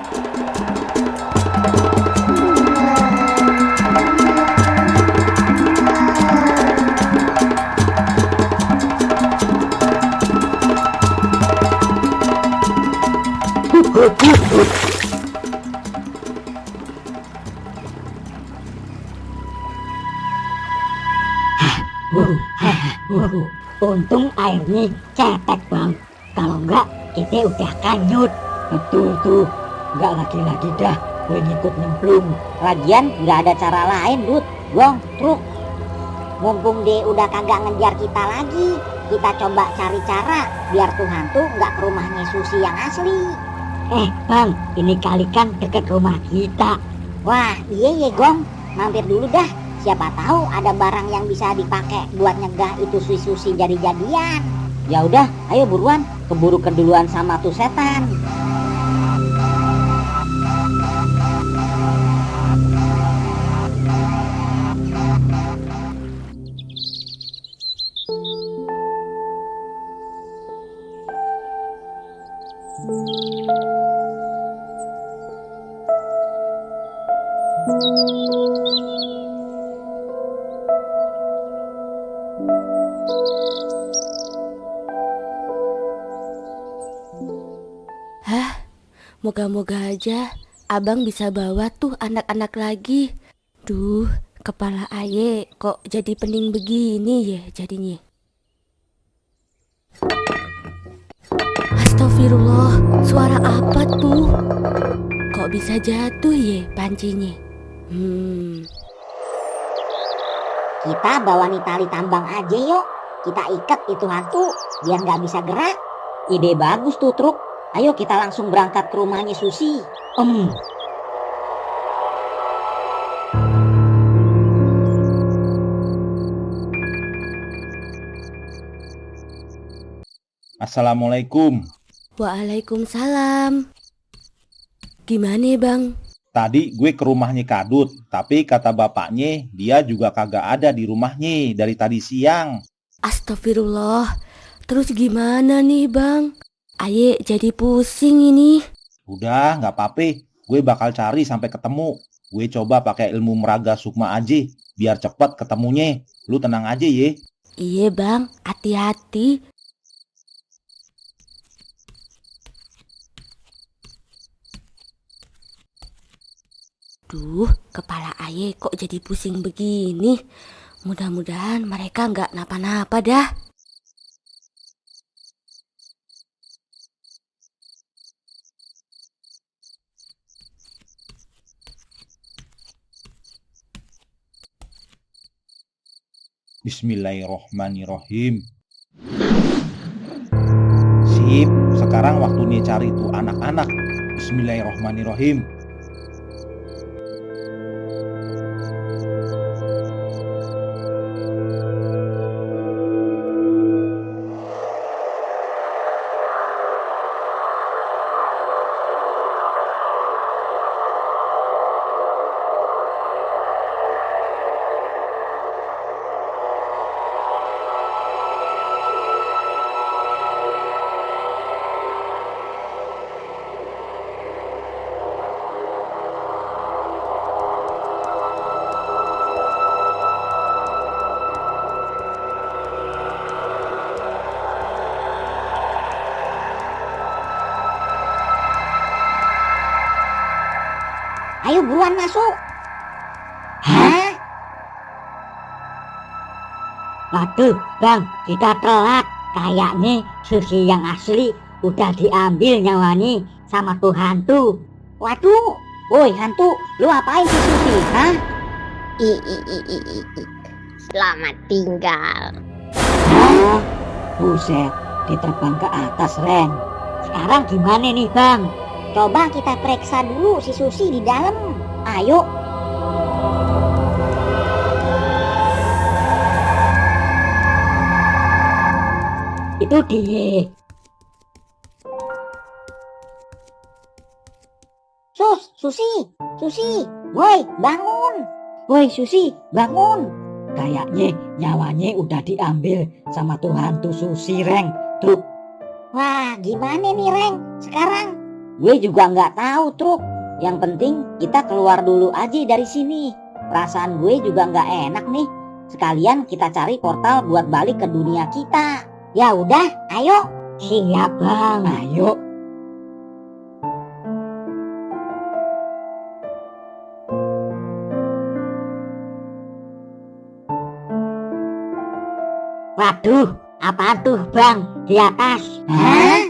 Untung airnya cetek, Bang. Kalau enggak kita udah kanyut. Betul tuh, enggak lagi-lagi dah gue ngikut nyemplung. Lagian nggak ada cara lain, Dut. Gong, Truk. Mumpung dia udah kagak ngejar kita lagi, kita coba cari cara biar tuh hantu nggak ke rumahnya Susi yang asli. Bang, ini kali kan deket rumah kita. Wah, iya Gong. Mampir dulu dah. Siapa tahu ada barang yang bisa dipakai buat nyegah itu Susi jadi-jadian. Ya udah, ayo buruan, keburu keduluan sama tuh setan. Moga-moga aja abang bisa bawa tuh anak-anak lagi. Duh, kepala Aye kok jadi pening begini ya jadinya. Astagfirullah, suara apa tuh? Kok bisa jatuh ya pancinya? Kita bawa nih tali tambang aja yuk. Kita ikat itu hantu biar nggak bisa gerak. Ide bagus tuh Truk. Ayo kita langsung berangkat ke rumahnya Susi. Assalamualaikum. Waalaikumsalam. Gimana bang? Tadi gue ke rumahnya Kadut, tapi kata bapaknya dia juga kagak ada di rumahnya dari tadi siang. Astagfirullah. Terus gimana nih bang? Aye jadi pusing ini. Udah gak apa-apa, gue bakal cari sampai ketemu. Gue coba pakai ilmu meraga sukma aja, biar cepat ketemunya. Lu tenang aja ye. Iya bang, hati-hati. Duh, kepala Aye kok jadi pusing begini. Mudah-mudahan mereka nggak napa-napa dah. Bismillahirrohmanirrohim. Sip, sekarang waktunya cari tuh anak-anak. Bismillahirrohmanirrohim. Ayo buruan masuk. Hah? Waduh bang, kita telat. Kayaknya Susi yang asli udah diambil nyawanya sama tuh hantu. Waduh, woi hantu, lu apain sih Susi? Hah? Selamat tinggal. Hah? Buset, diterbang ke atas Ren. Sekarang gimana nih bang? Coba kita periksa dulu si Susi di dalam. Ayo. Itu dia. Susi, woi bangun. Woi Susi, bangun. Kayaknya nyawanya udah diambil sama tuh hantu Susi, Reng. Tuh. Wah, gimana nih, Reng? Sekarang? Gue juga nggak tahu, Truk. Yang penting kita keluar dulu aja dari sini. Perasaan gue juga nggak enak nih. Sekalian kita cari portal buat balik ke dunia kita. Ya udah, ayo. Siap, Bang. Ayo. Waduh, apa tuh Bang di atas? Hah?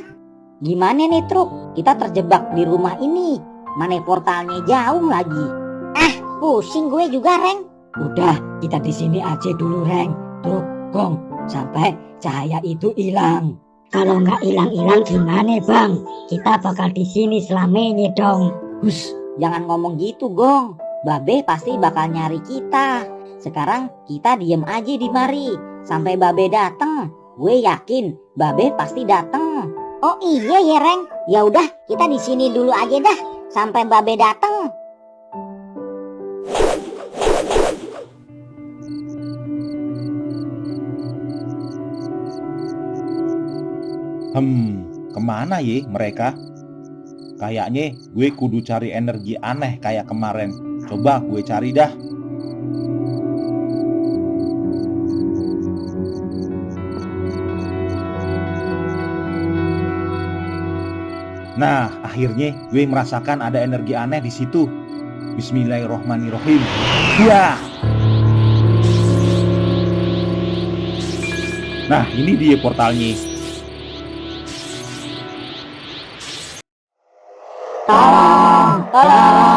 Gimana nih Truk? Kita terjebak di rumah ini. Mana portalnya jauh lagi. Pusing gue juga Reng. Udah, kita di sini aja dulu Reng. Truk, Gong, sampai cahaya itu hilang. Kalau nggak hilang-hilang gimana Bang? Kita bakal di sini selamanya dong. Hus, jangan ngomong gitu Gong. Babe pasti bakal nyari kita. Sekarang kita diem aja di mari sampai Babe dateng. Gue yakin Babe pasti dateng. Oh iya ya Reng. Ya udah kita di sini dulu aja dah sampai Babe dateng. Kemana ye mereka? Kayaknya gue kudu cari energi aneh kayak kemarin. Coba gue cari dah. Nah, akhirnya gue merasakan ada energi aneh di situ. Bismillahirrohmanirrohim. Ya. Nah, ini dia portalnya. Tolong.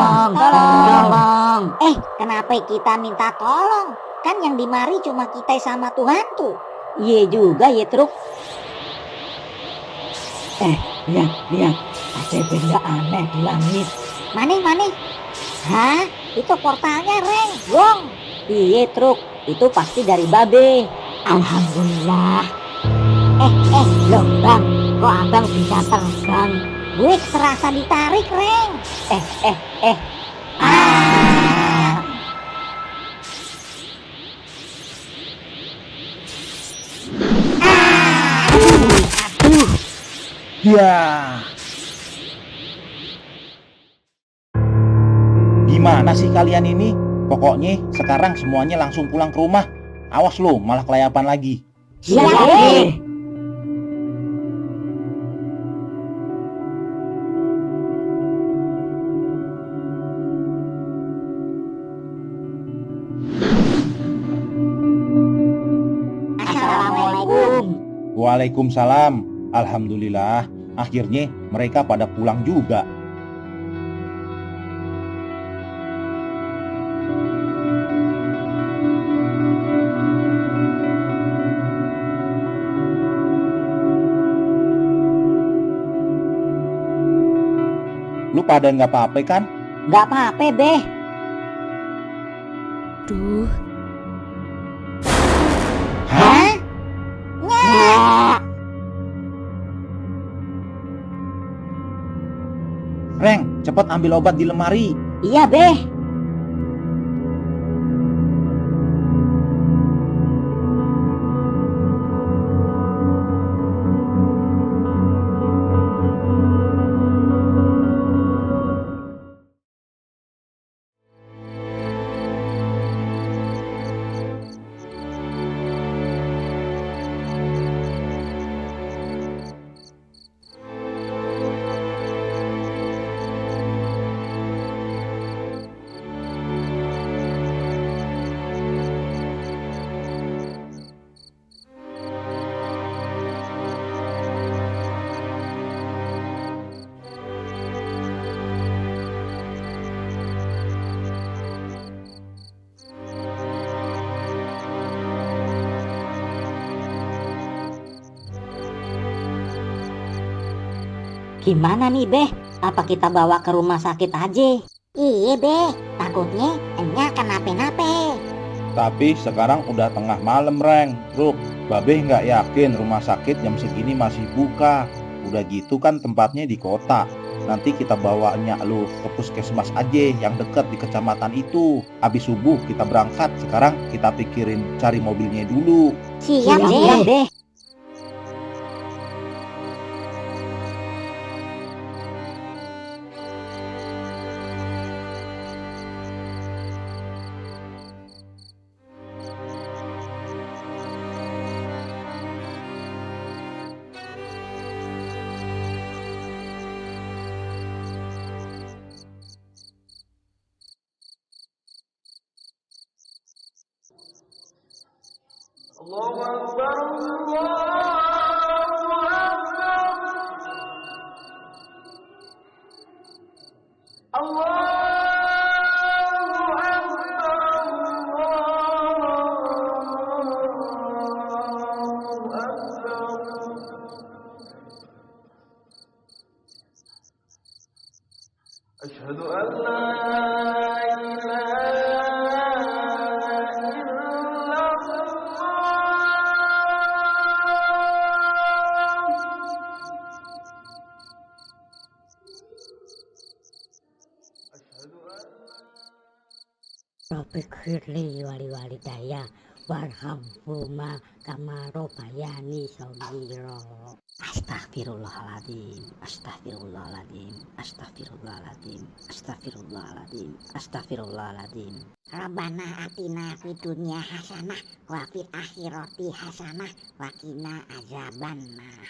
Kenapa kita minta tolong? Kan yang dimari cuma kita sama Tuhan tuh. Iya juga ya Truk. Lihat. Ada benda aneh di langit. Mana? Hah? Itu portalnya, Reng. Gong. Iya Truk, itu pasti dari Babe. Alhamdulillah. Loh Bang, kok abang bisa terbang? Gue serasa ditarik, Reng. Ya. Gimana sih kalian ini? Pokoknya sekarang semuanya langsung pulang ke rumah. Awas lo, malah kelayapan lagi. Siap. Assalamualaikum. Waalaikumsalam. Alhamdulillah, akhirnya mereka pada pulang juga. Lu pada nggak apa-apa kan? Nggak apa-apa, Beh. Duh, Hah? Nggak. Reng, cepet ambil obat di lemari. Iya, Beh. Gimana nih, Beh? Apa kita bawa ke rumah sakit aja? Iya, Beh. Takutnya Enya kenapa-napa. Tapi sekarang udah tengah malam, Reng. Truk, Babe nggak yakin rumah sakit jam segini masih buka. Udah gitu kan tempatnya di kota. Nanti kita bawanya lu ke puskesmas aja yang deket di kecamatan itu. Habis subuh kita berangkat. Sekarang kita pikirin cari mobilnya dulu. Siap, Beh. Robik firli wali daya warhamhuma kama robayani saghira. Astagfirullahaladzim, astagfirullahaladzim, astagfirullahaladzim, astagfirullahaladzim, astagfirullahaladzim. Rabbana atina fid dunya hasanah wa fil akhirati hasanah wa qina azabannar.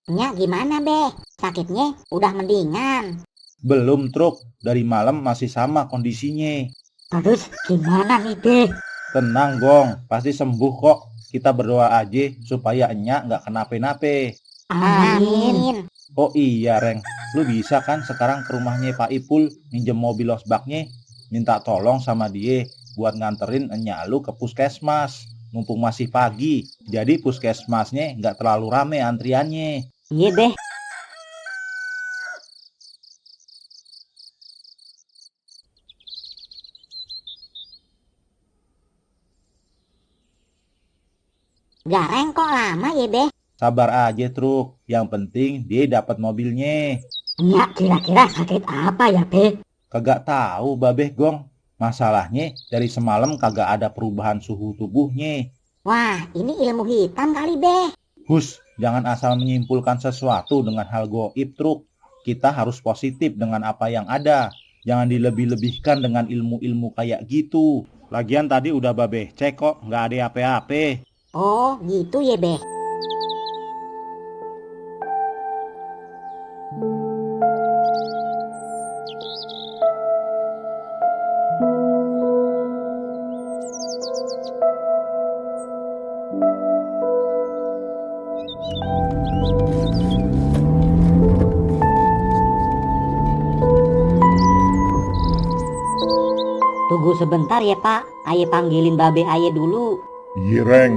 Nya gimana, Beh? Sakitnya udah mendingan? Belum, Truk. Dari malam masih sama kondisinya. Terus gimana nih, Beh? Tenang, Gong. Pasti sembuh kok. Kita berdoa aja supaya Enya nggak kenapa-napa. Amin. Oh iya, Reng. Lu bisa kan sekarang ke rumahnya Pak Ipul minjem mobil losbaknya, minta tolong sama dia buat nganterin enyak lu ke puskesmas. Mumpung masih pagi, jadi puskesmasnya nggak terlalu rame antriannya. Iya Beh. Gareng kok lama ya Beh? Sabar aja Truk, yang penting dia dapat mobilnya. Ya kira-kira sakit apa ya Beh? Kagak tahu Babeh Gong. Masalahnya dari semalam kagak ada perubahan suhu tubuhnya. Wah ini ilmu hitam kali Beh. Hus, jangan asal menyimpulkan sesuatu dengan hal goib Truk. Kita harus positif dengan apa yang ada. Jangan dilebih-lebihkan dengan ilmu-ilmu kayak gitu. Lagian tadi udah Babeh cek kok, nggak ada apa-apa. Oh gitu ya Beh. Tunggu sebentar ya Pak, Aye panggilin Babe Aye dulu. Iya, Reng.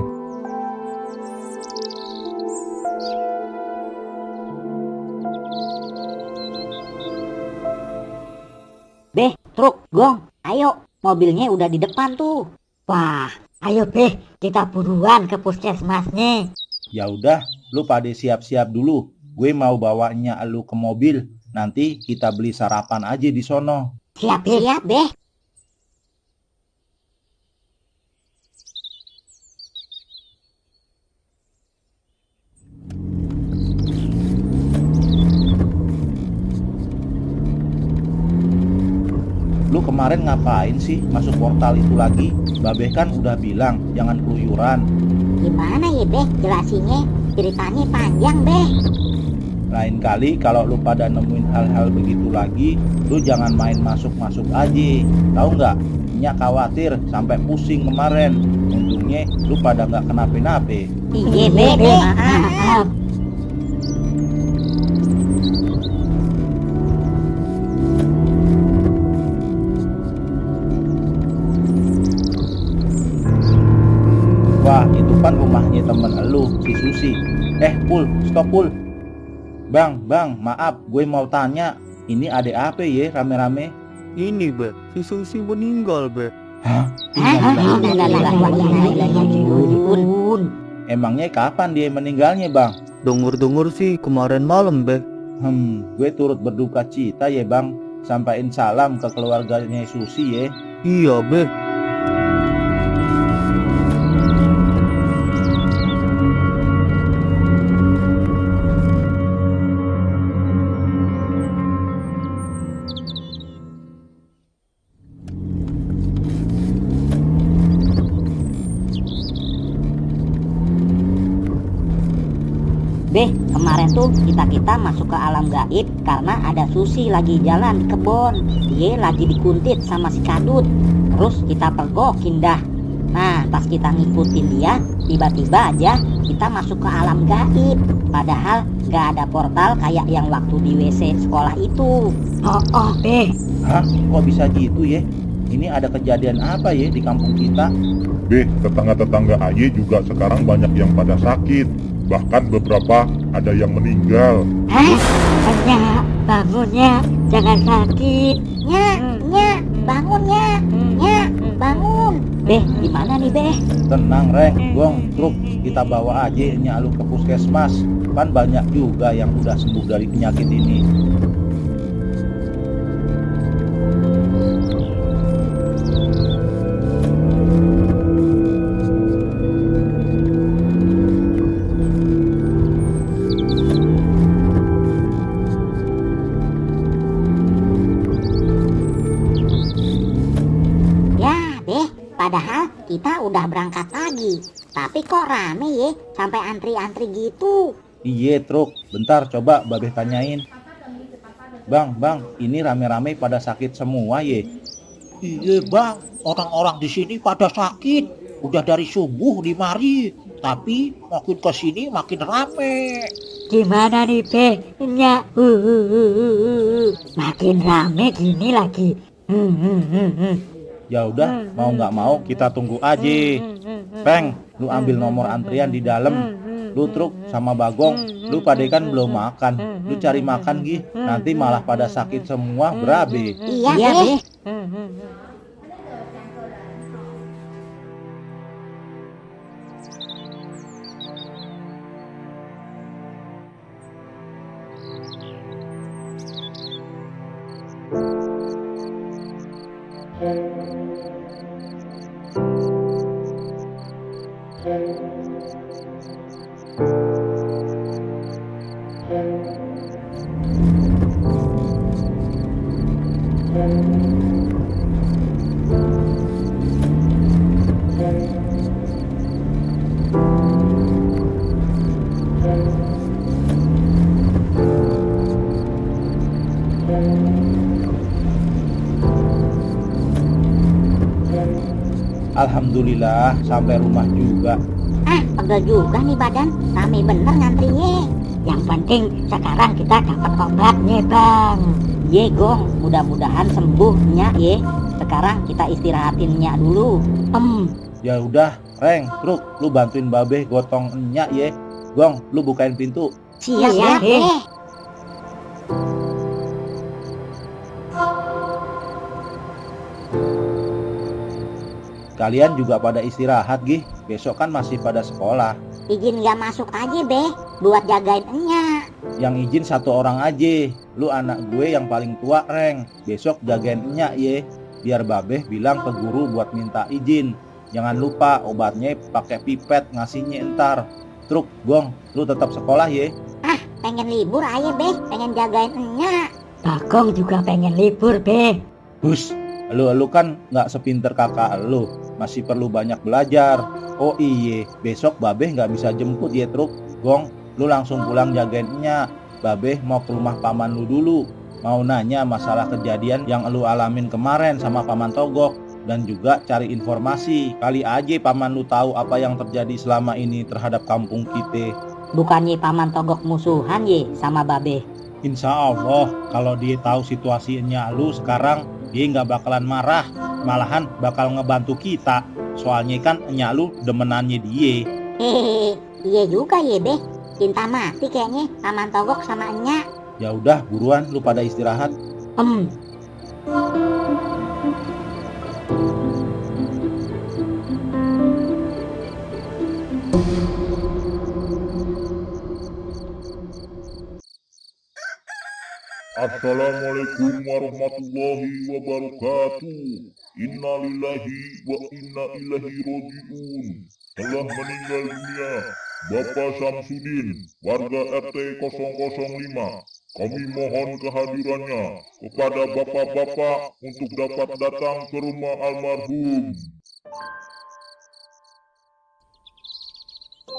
Beh, Truk, Gong, ayo, mobilnya udah di depan tuh. Wah, ayo Beh, kita buruan ke puskesmasnya. Ya udah, lu pada siap-siap dulu. Gue mau bawanya lu ke mobil. Nanti kita beli sarapan aja di sono. Siap-siap Beh. Lu kemarin ngapain sih masuk portal itu lagi? Babeh kan udah bilang jangan keluyuran. Gimana ya Beh jelasinnya? Ceritanya panjang Beh. Lain kali kalau lu pada nemuin hal-hal begitu lagi, lu jangan main masuk-masuk aja. Tahu nggak? Nyak khawatir sampai pusing kemarin. Untungnya lu pada nggak kenapa-napa. Iya Beh, maaf. Wah, itu kan rumahnya temen elu, si Susi. Pul, stop Pul. Bang, maaf, gue mau tanya. Ini ada apa ya rame-rame? Ini Be, si Susi meninggal Be. Hah? Emangnya kapan dia meninggalnya Bang? Dengar-dengar sih kemarin malam Be. Gue turut berduka cita ya Bang. Sampaiin salam ke keluarganya Susi ya. Iya Be. Beh, kemarin tuh kita masuk ke alam gaib karena ada Susi lagi jalan di kebun. Dia lagi dikuntit sama si Kadut. Terus kita pergokin dah. Nah, pas kita ngikutin dia, tiba-tiba aja kita masuk ke alam gaib. Padahal gak ada portal kayak yang waktu di WC sekolah itu. Oh, Beh. Hah? Kok bisa gitu ya? Ini ada kejadian apa ya di kampung kita? Beh, tetangga-tetangga Aye juga sekarang banyak yang pada sakit. Bahkan beberapa ada yang meninggal. Hah? Nya, bangunnya, jangan sakit. Nya, bangunnya. Nya, bangun. Beh, gimana nih Beh? Tenang Reng, Gong, Truk, kita bawa aja Nyak lu ke puskesmas. Kan banyak juga yang udah sembuh dari penyakit ini. Padahal kita udah berangkat pagi, tapi kok rame ya sampai antri-antri gitu. Iya Truk, bentar coba Babeh tanyain. Bang, ini rame-rame pada sakit semua ya? Iya Bang, orang-orang di sini pada sakit. Udah dari subuh di mari, tapi makin kesini makin rame. Gimana nih Beh? Nya, makin rame gini lagi. Ya udah, mau nggak mau kita tunggu aja. Peng, lu ambil nomor antrian di dalam. Lu Truk sama Bagong, lu pada kan belum makan. Lu cari makan Gi, nanti malah pada sakit semua berabe. Iya, Beh. Alhamdulillah sampai rumah juga. Pegel juga nih badan. Rame bener ngantrinya. Yang penting sekarang kita dapat obatnya, Bang. Ye, Gong. Mudah-mudahan sembuh, Nyak, ye. Sekarang kita istirahatin Nyak dulu. Ya udah, Reng, Truk, lu bantuin Babe gotong Nyak ye. Gong, lu bukain pintu. Siap, Beh. Kalian juga pada istirahat Gi, besok kan masih pada sekolah. Izin nggak masuk aja, Beh. Buat jagain Nyak. Yang izin satu orang aja. Lu anak gue yang paling tua, Reng. Besok jagain Nyak ye. Biar Babe bilang ke guru buat minta izin. Jangan lupa obatnya pakai pipet ngasihnya entar. Truk, Gong, lu tetap sekolah ye. Pengen libur aja, Beh. Pengen jagain Nyak. Bagong juga pengen libur, Beh. Hus, lu kan nggak sepinter kakak lu. Masih perlu banyak belajar. Oh iye, besok Babe nggak bisa jemput ya Truk. Gong, lu langsung pulang jagain Nyak. Babe mau ke rumah paman lu dulu. Mau nanya masalah kejadian yang lu alamin kemarin sama paman Togok. Dan juga cari informasi. Kali aja paman lu tahu apa yang terjadi selama ini terhadap kampung kita. Bukannya paman Togok musuhan ye sama Babe. Insya Allah kalau dia tahu situasinya lu sekarang, dia nggak bakalan marah. Malahan bakal ngebantu kita. Soalnya kan Nyak lu demenannya dia. Hehehe, iya juga ye, Beh. Cinta mati kayaknya paman Togok sama Nyak. Ya udah, buruan lu pada istirahat. Assalamualaikum warahmatullahi wabarakatuh. Innalillahi wa inna ilaihi roji'un. Telah meninggal dunia Bapak Samsudin, warga RT 005. Kami mohon kehadirannya kepada bapak-bapak untuk dapat datang ke rumah almarhum.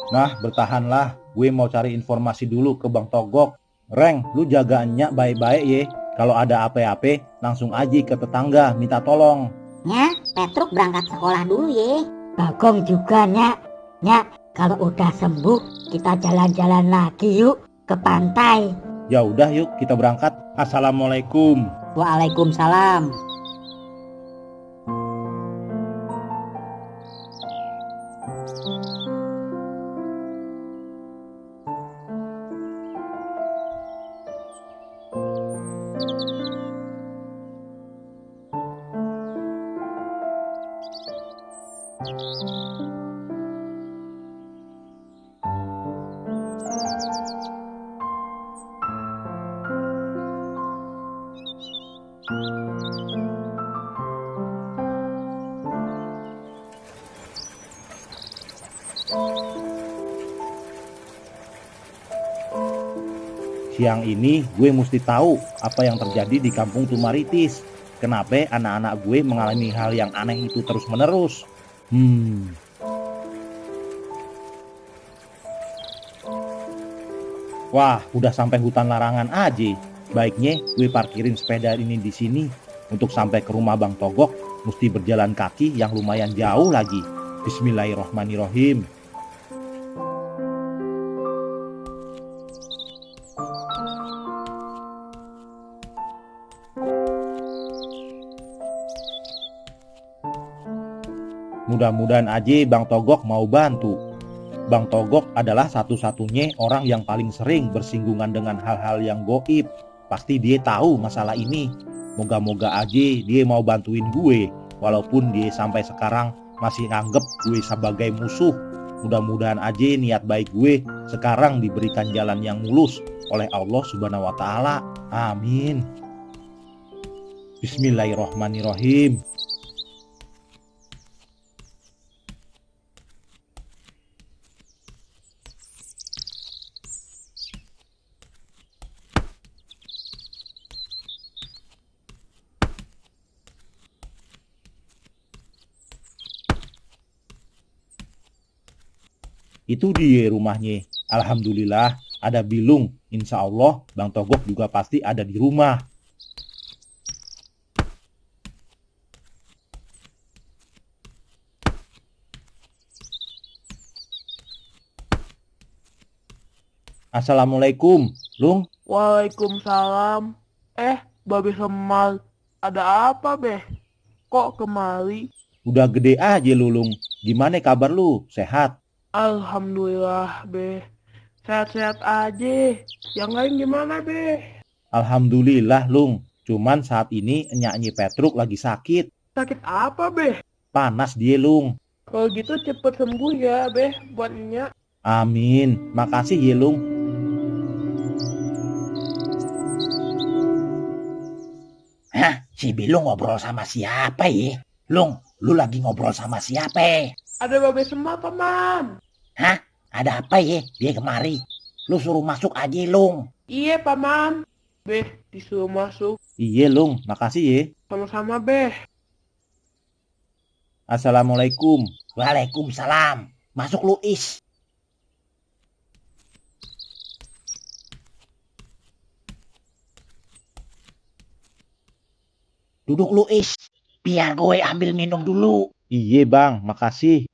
Nah, bertahanlah. Gue mau cari informasi dulu ke Bang Togok. Reng, lu jaga Nyak baik-baik ye. Kalau ada apa-apa, langsung aja ke tetangga minta tolong. Nyak, Petruk berangkat sekolah dulu ye. Bagong juga, Nyak. Nyak, kalau udah sembuh, kita jalan-jalan lagi yuk ke pantai. Ya udah yuk, kita berangkat. Assalamualaikum. Waalaikumsalam. Siang ini gue mesti tahu apa yang terjadi di kampung Tumaritis. Kenapa anak-anak gue mengalami hal yang aneh itu terus-menerus? Wah, udah sampai hutan larangan aja. Baiknya gue parkirin sepeda ini di sini. Untuk sampai ke rumah Bang Togok, mesti berjalan kaki yang lumayan jauh lagi. Bismillahirrohmanirrohim. Mudah-mudahan aja Bang Togok mau bantu. Bang Togok adalah satu-satunya orang yang paling sering bersinggungan dengan hal-hal yang goib. Pasti dia tahu masalah ini. Moga-moga aja dia mau bantuin gue, walaupun dia sampai sekarang masih nganggep gue sebagai musuh. Mudah-mudahan aja niat baik gue sekarang diberikan jalan yang mulus oleh Allah Subhanahu wa Ta'ala. Amin. Bismillahirrahmanirrahim. Itu dia rumahnya. Alhamdulillah ada Bilung. Insya Allah Bang Togok juga pasti ada di rumah. Assalamualaikum, Lung. Waalaikumsalam. Babe Semal, ada apa beh? Kok kemari? Udah gede aja lu, Lung. Gimana kabar lu? Sehat? Alhamdulillah beh. Sehat-sehat aja. Yang lain gimana beh? Alhamdulillah, Lung. Cuman saat ini Nyanyi Petruk lagi sakit. Sakit apa beh? Panas dia, Lung. Kalau gitu cepet sembuh ya beh buat Nyak. Amin. Makasih ya, Lung. Hah? Si Bilung ngobrol sama siapa ya? Lung, lu lagi ngobrol sama siapa? Ada Babe Semal, Paman. Hah? Ada apa ya? Dia kemari. Lu suruh masuk aja, Lung. Iya, Paman. Beh, disuruh masuk. Iya, Lung. Makasih ya. Sama-sama, beh. Assalamualaikum. Waalaikumsalam. Masuk lu, Is. Duduk lu, Is. Biar gue ambil minum dulu. Iya, Bang. Makasih.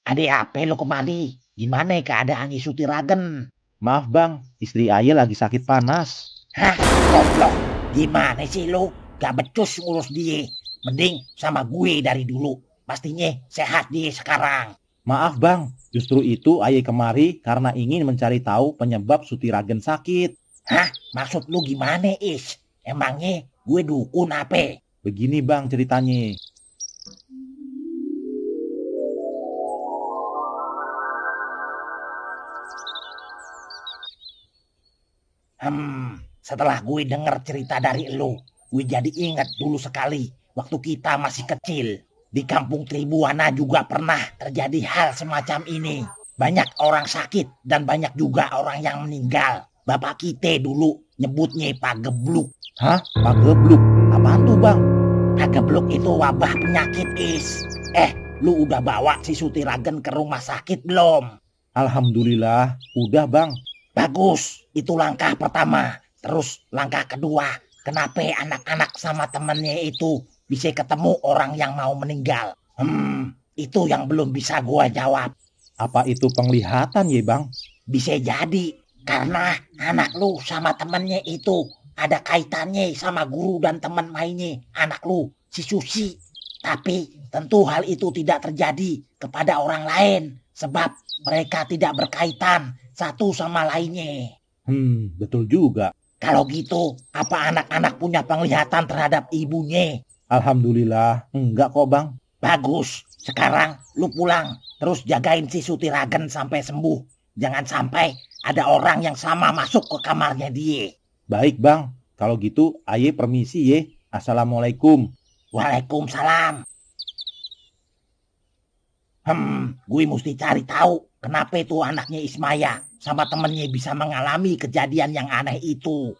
Ada apa lu kemari? Gimana keadaan Sutiragen? Maaf, Bang. Istri Ayah lagi sakit panas. Hah? Goblok. Gimana sih lu? Gak becus ngurus dia. Mending sama gue dari dulu. Pastinya sehat dia sekarang. Maaf, Bang. Justru itu Ayah kemari karena ingin mencari tahu penyebab Sutiragen sakit. Hah? Maksud lu gimana, Is? Emangnya gue dukun apa? Begini, Bang, ceritanya. Setelah gue denger cerita dari lu, gue jadi ingat dulu sekali waktu kita masih kecil. Di kampung Tribuana juga pernah terjadi hal semacam ini. Banyak orang sakit dan banyak juga orang yang meninggal. Bapak kita dulu nyebutnya Pak Gebluk. Hah? Pak Gebluk? Apaan tuh, Bang? Pak Gebluk itu wabah penyakit, Is. Lu udah bawa si Sutiragen ke rumah sakit belum? Alhamdulillah, udah, Bang. Bagus, itu langkah pertama. Terus langkah kedua, kenapa anak-anak sama temennya itu bisa ketemu orang yang mau meninggal? Itu yang belum bisa gua jawab. Apa itu penglihatan ya, Bang? Bisa jadi, karena anak lu sama temennya itu ada kaitannya sama guru dan teman mainnya anak lu, si Susi. Tapi tentu hal itu tidak terjadi kepada orang lain, sebab mereka tidak berkaitan satu sama lainnya. Betul juga. Kalau gitu, apa anak-anak punya penglihatan terhadap ibunya? Alhamdulillah, enggak kok, Bang. Bagus, sekarang lu pulang, terus jagain si Sutiragen sampai sembuh. Jangan sampai ada orang yang sama masuk ke kamarnya dia. Baik, Bang. Kalau gitu, Aye permisi ya. Assalamualaikum. Waalaikumsalam. Gue mesti cari tahu kenapa itu anaknya Ismaya sama temennya bisa mengalami kejadian yang aneh itu.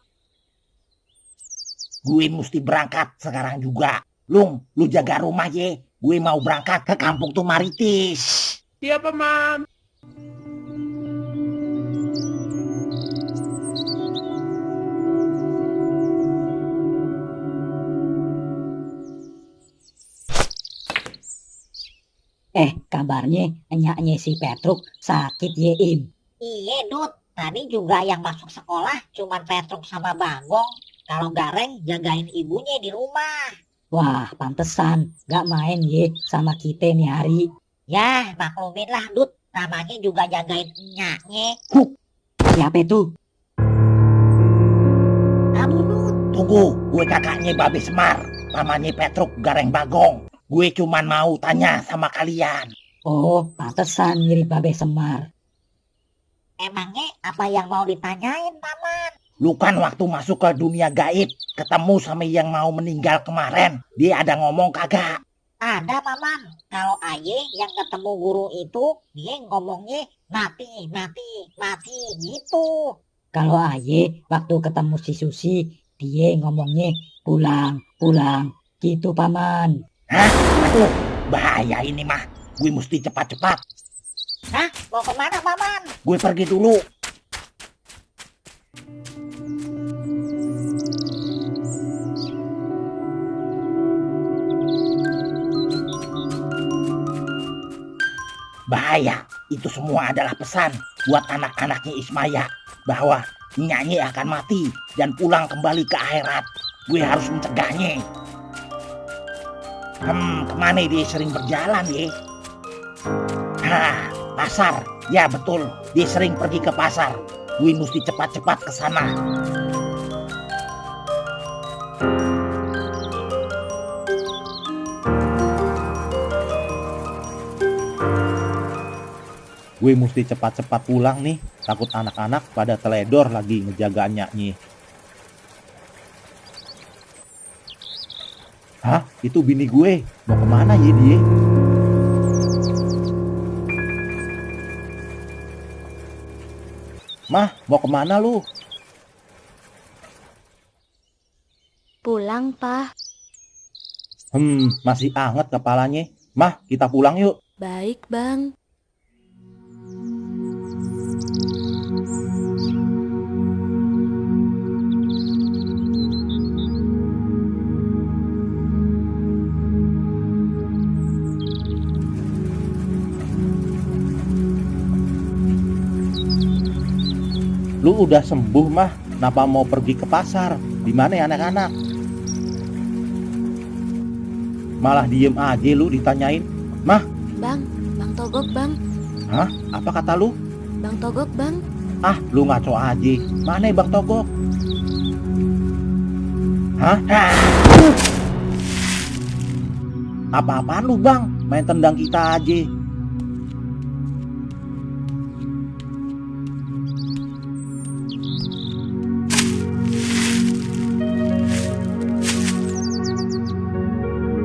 Gue mesti berangkat sekarang juga. Lung, lu jaga rumah ye. Gue mau berangkat ke kampung Tumaritis. Iya, Paman. Kabarnya enyaknya si Petruk sakit ye, Im. Iya, Dut. Tadi juga yang masuk sekolah cuman Petruk sama Bagong. Kalau Gareng jagain ibunya di rumah. Wah, pantesan gak main ye sama kita nih hari. Ya, maklumin lah, Dut. Namanya juga jagain enyaknya. Siapa itu? Kamu, Dut. Tunggu, gue kakaknya Babe Semar. Pamannya Petruk, Gareng Bagong. Gue cuman mau tanya sama kalian. Oh, pantesan mirip Babe Semar. Emangnya apa yang mau ditanyain, Paman? Lu kan waktu masuk ke dunia gaib, ketemu sama yang mau meninggal kemarin. Dia ada ngomong kagak? Ada, Paman. Kalau Aye yang ketemu guru itu, dia ngomongnya mati gitu. Kalau Aye waktu ketemu si Susi, dia ngomongnya pulang gitu, Paman. Hah? Aduh, bahaya ini mah. Gue mesti cepat-cepat. Hah? Mau kemana, Paman? Gue pergi dulu. Bahaya, itu semua adalah pesan buat anak-anaknya Ismaya bahwa Nyanyi akan mati dan pulang kembali ke akhirat. Gue harus mencegahnya. Kemana dia sering berjalan ya? Pasar. Ya betul, dia sering pergi ke pasar. Gue mesti cepat-cepat ke sana. Gue mesti cepat-cepat pulang nih, takut anak-anak pada teledor lagi ngejaga Nyanyi. Hah? Itu bini gue. Mau kemana ya dia? Mah, mau kemana lu? Pulang, Pak. Masih anget kepalanya. Mah, kita pulang yuk. Baik, Bang. Lu udah sembuh, Mah. Kenapa mau pergi ke pasar? Di mana ya anak-anak? Malah diem aja lu ditanyain. Mah. Bang Togok, Bang. Hah? Apa kata lu? Bang Togok, Bang. Ah, lu ngaco aja. Mana Bang Togok? Hah? Apa-apaan lu, Bang? Main tendang kita aja.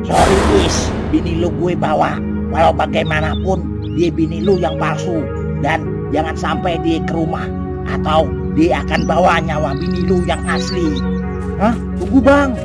Sorry Is, bini lu gue bawa. Walau bagaimanapun dia bini lu yang palsu. Dan jangan sampai dia ke rumah, atau dia akan bawa nyawa bini lu yang asli. Hah? Tunggu, Bang.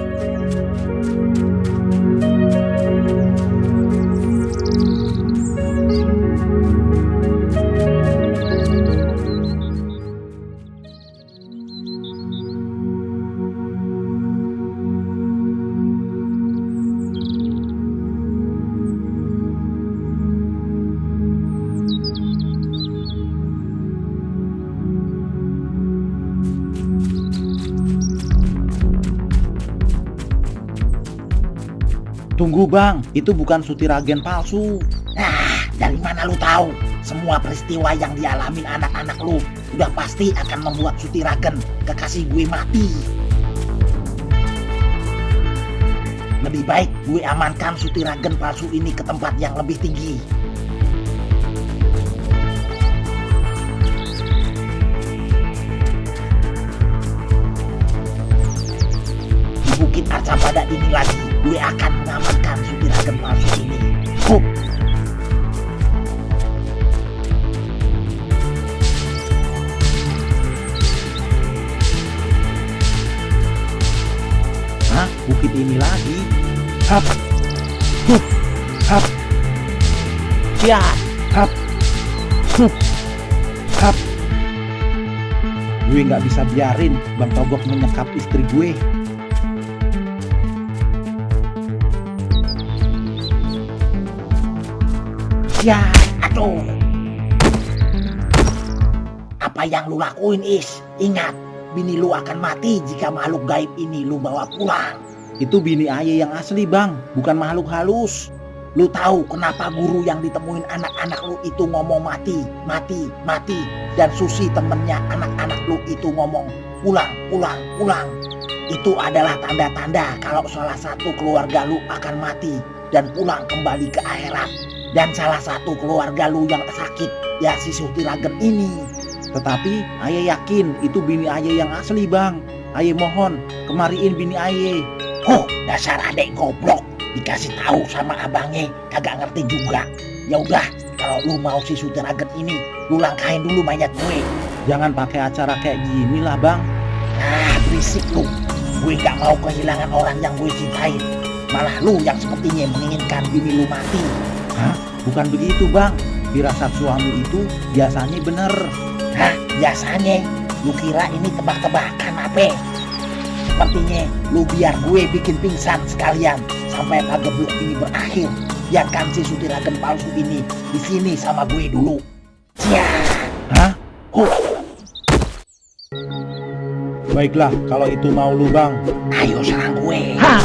Tunggu, Bang, itu bukan sutiragen palsu. Dari mana lu tahu? Semua peristiwa yang dialamin anak-anak lu udah pasti akan membuat Sutiragen, kekasih gue, mati. Lebih baik gue amankan Sutiragen palsu ini ke tempat yang lebih tinggi. Di Bukit Arcapada ini lagi, gue akan mengamankan Sutiragen palsu ini. Hah? Bukit ini lagi? Hap. Hup. Hap. Siap. Hap. Hup. Hap. Gue nggak bisa biarin Bang Togok menyekap istri gue. Ya, aduh. Apa yang lu lakuin, Is? Ingat, bini lu akan mati jika makhluk gaib ini lu bawa pulang. Itu bini ayah yang asli, Bang, bukan makhluk halus. Lu tahu kenapa guru yang ditemuin anak-anak lu itu ngomong mati, mati, mati. Dan Susi temennya anak-anak lu itu ngomong pulang, pulang, pulang. Itu adalah tanda-tanda kalau salah satu keluarga lu akan mati dan pulang kembali ke akhirat. Dan salah satu keluarga lu yang sakit, ya si Sutiragen ini. Tetapi ayah yakin itu bini ayah yang asli, Bang. Ayah mohon, kemariin bini ayah. Oh, dasar adek goblok. Dikasih tahu sama abangnya, kagak ngerti juga. Ya udah, kalau lu mau si Sutiragen ini, lu langkahin dulu mayat gue. Jangan pakai acara kayak gini lah, Bang. Nah, berisik lu. Gue gak mau kehilangan orang yang gue cintain. Malah lu yang sepertinya menginginkan bini lu mati. Hah? Bukan begitu, Bang. Firasat suami itu biasanya bener. Hah? Biasanya? Lu kira ini tebak-tebakan apa? Sepertinya lu biar gue bikin pingsan sekalian sampai pagebluk ini berakhir. Biarkan si Sutiragen palsu ini di sini sama gue dulu. Siap. Hah? Baiklah, kalau itu mau lu, Bang. Ayo serang gue. Ha!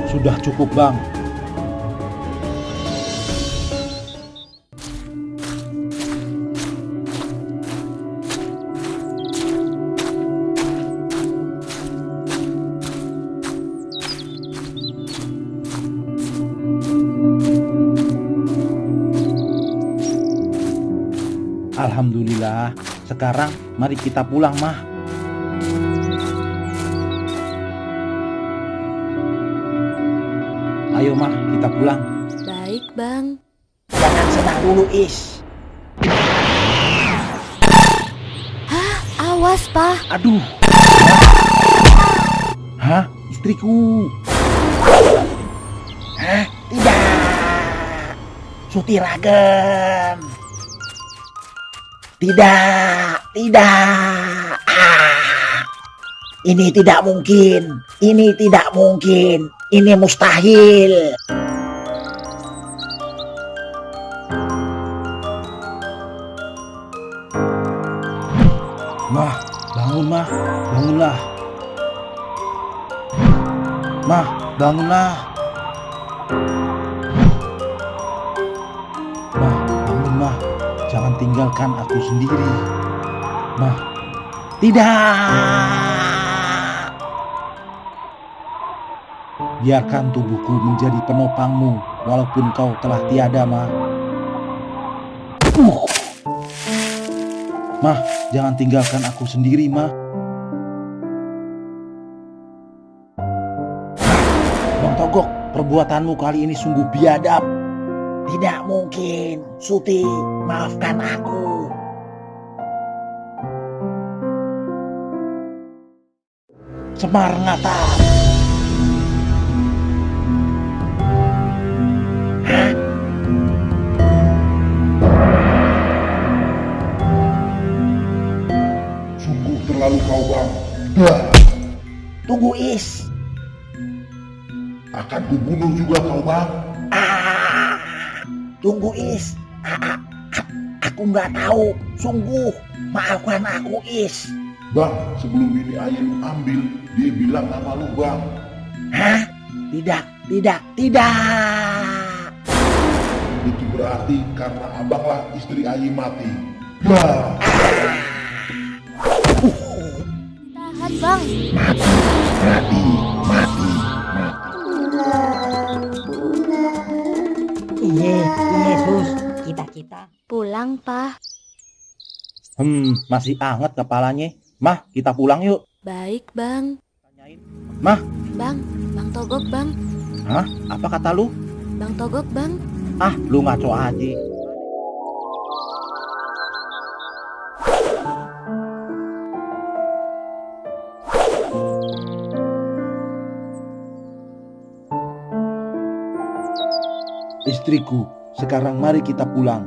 Sudah cukup, Bang. Alhamdulillah. Sekarang mari kita pulang, Mah. Ayo, Mah, kita pulang. Baik, Bang. Jangan senang dulu, Is. Hah? Awas, Pak. Aduh. Hah? Istriku. Hah? Tidak. Sutiragen. Tidak. Tidak. Ini tidak mungkin. Ini tidak mungkin. Ini mustahil. Mah, bangun, Mah. Bangunlah. Mah, bangunlah. Mah, bangun, Mah. Jangan tinggalkan aku sendiri. Mah. Tidak. Biarkan tubuhku menjadi penopangmu walaupun kau telah tiada, Mah. Mah, jangan tinggalkan aku sendiri, Mah. Bang Togok, perbuatanmu kali ini sungguh biadab. Tidak mungkin, Suti, maafkan aku. Semar Natal. Lalu kau, Bang. Tunggu, Is. akan kubunuh juga kau, Bang. Tunggu Is. Aku nggak tahu. Sungguh, maafkan aku Is. Bang, sebelum ini ayah lu ambil, dia bilang nama lu, Bang. Hah? Tidak. Itu berarti karena abanglah istri ayah mati. Ya. Tahan bang. Mati. Iya Sus, kita. Pulang Pak. Masih anget kepalanya. Mah, kita pulang yuk. Baik bang. Mah. Bang Togok bang. Hah? Apa kata lu? Bang Togok bang. Ah, lu ngaco aja. Istriku, sekarang mari kita pulang.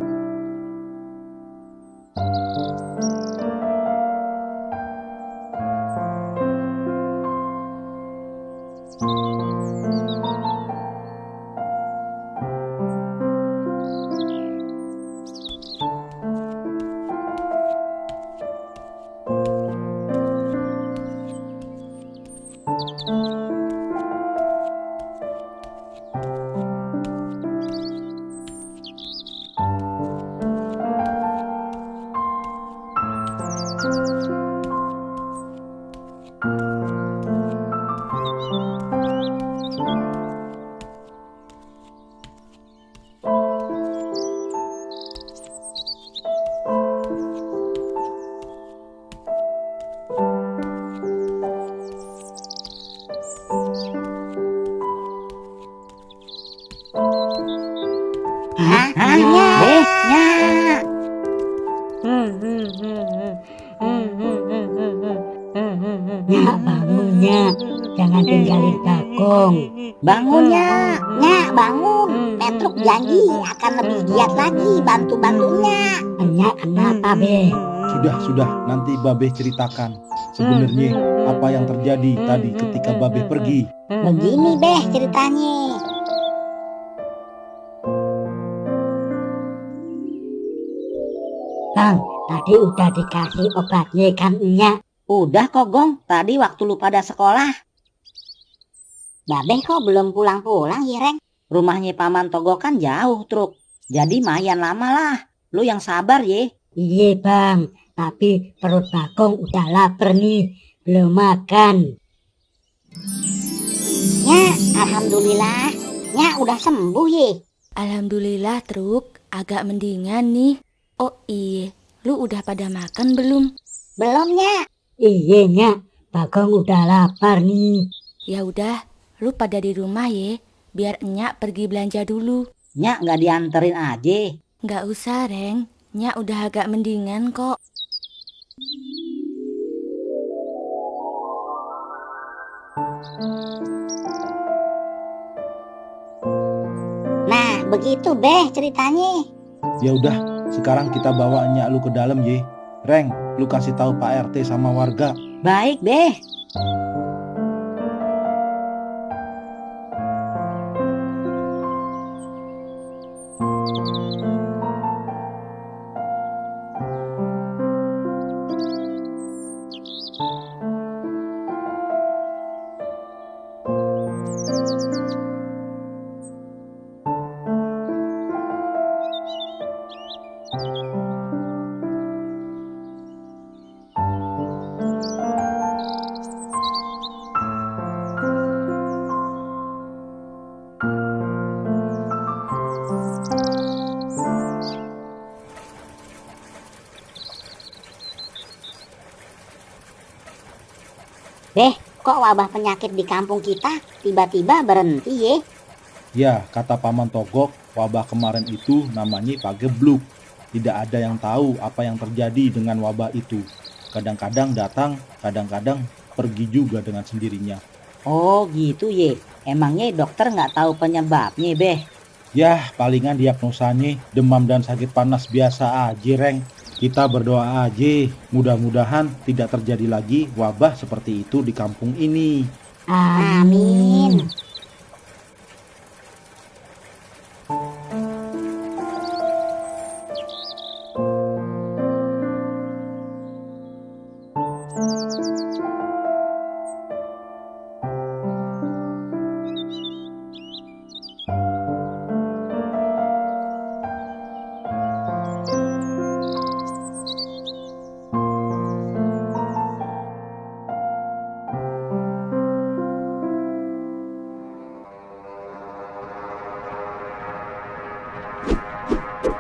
Nyak, bangun Nyak, jangan tinggalin Bagong. Bangun Nyak, bangun. Petruk janji akan lebih giat lagi bantu-bantunya. Nyak, kenapa Be? Sudah, nanti Babeh ceritakan. Sebenarnya apa yang terjadi tadi ketika Babeh pergi. Begini Beh ceritanya. Bang, tadi udah dikasih obatnya kan Nyak? Udah kok Gong, tadi waktu lu pada sekolah. Babeh kok belum pulang-pulang ya Reng? Rumahnya Paman Togo kan jauh Truk. Jadi mayan lama lah. Lu yang sabar ye. Iya Bang, tapi perut Bagong udah lapar nih. Belum makan. Nyak, alhamdulillah. Nyak udah sembuh ye. Alhamdulillah Truk, agak mendingan nih. Oh iya, lu udah pada makan belum? Belum Nyak. Iya Nyak, Bagong udah lapar nih. Ya udah, lu pada di rumah ya, biar Nyak pergi belanja dulu. Nyak nggak dianterin aja. Nggak usah Reng, Nyak udah agak mendingan kok. Nah, begitu Beh ceritanya. Ya udah, sekarang kita bawa Nyak lu ke dalam ye. Reng, lu kasih tahu Pak RT sama warga. Baik Beh. Beh, kok wabah penyakit di kampung kita tiba-tiba berhenti ye? Ya, kata Paman Togok, wabah kemarin itu namanya pagebluk. Tidak ada yang tahu apa yang terjadi dengan wabah itu. Kadang-kadang datang, kadang-kadang pergi juga dengan sendirinya. Oh gitu ye. Emangnya dokter nggak tahu penyebabnya Beh? Yah, palingan diagnosanya demam dan sakit panas biasa aja, Reng. Kita berdoa aja, mudah-mudahan tidak terjadi lagi wabah seperti itu di kampung ini. Amin. Cukup,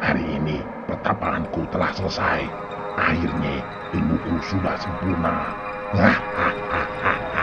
hari ini pertapaanku telah selesai. Akhirnya ilmuku sudah sempurna. Hahaha.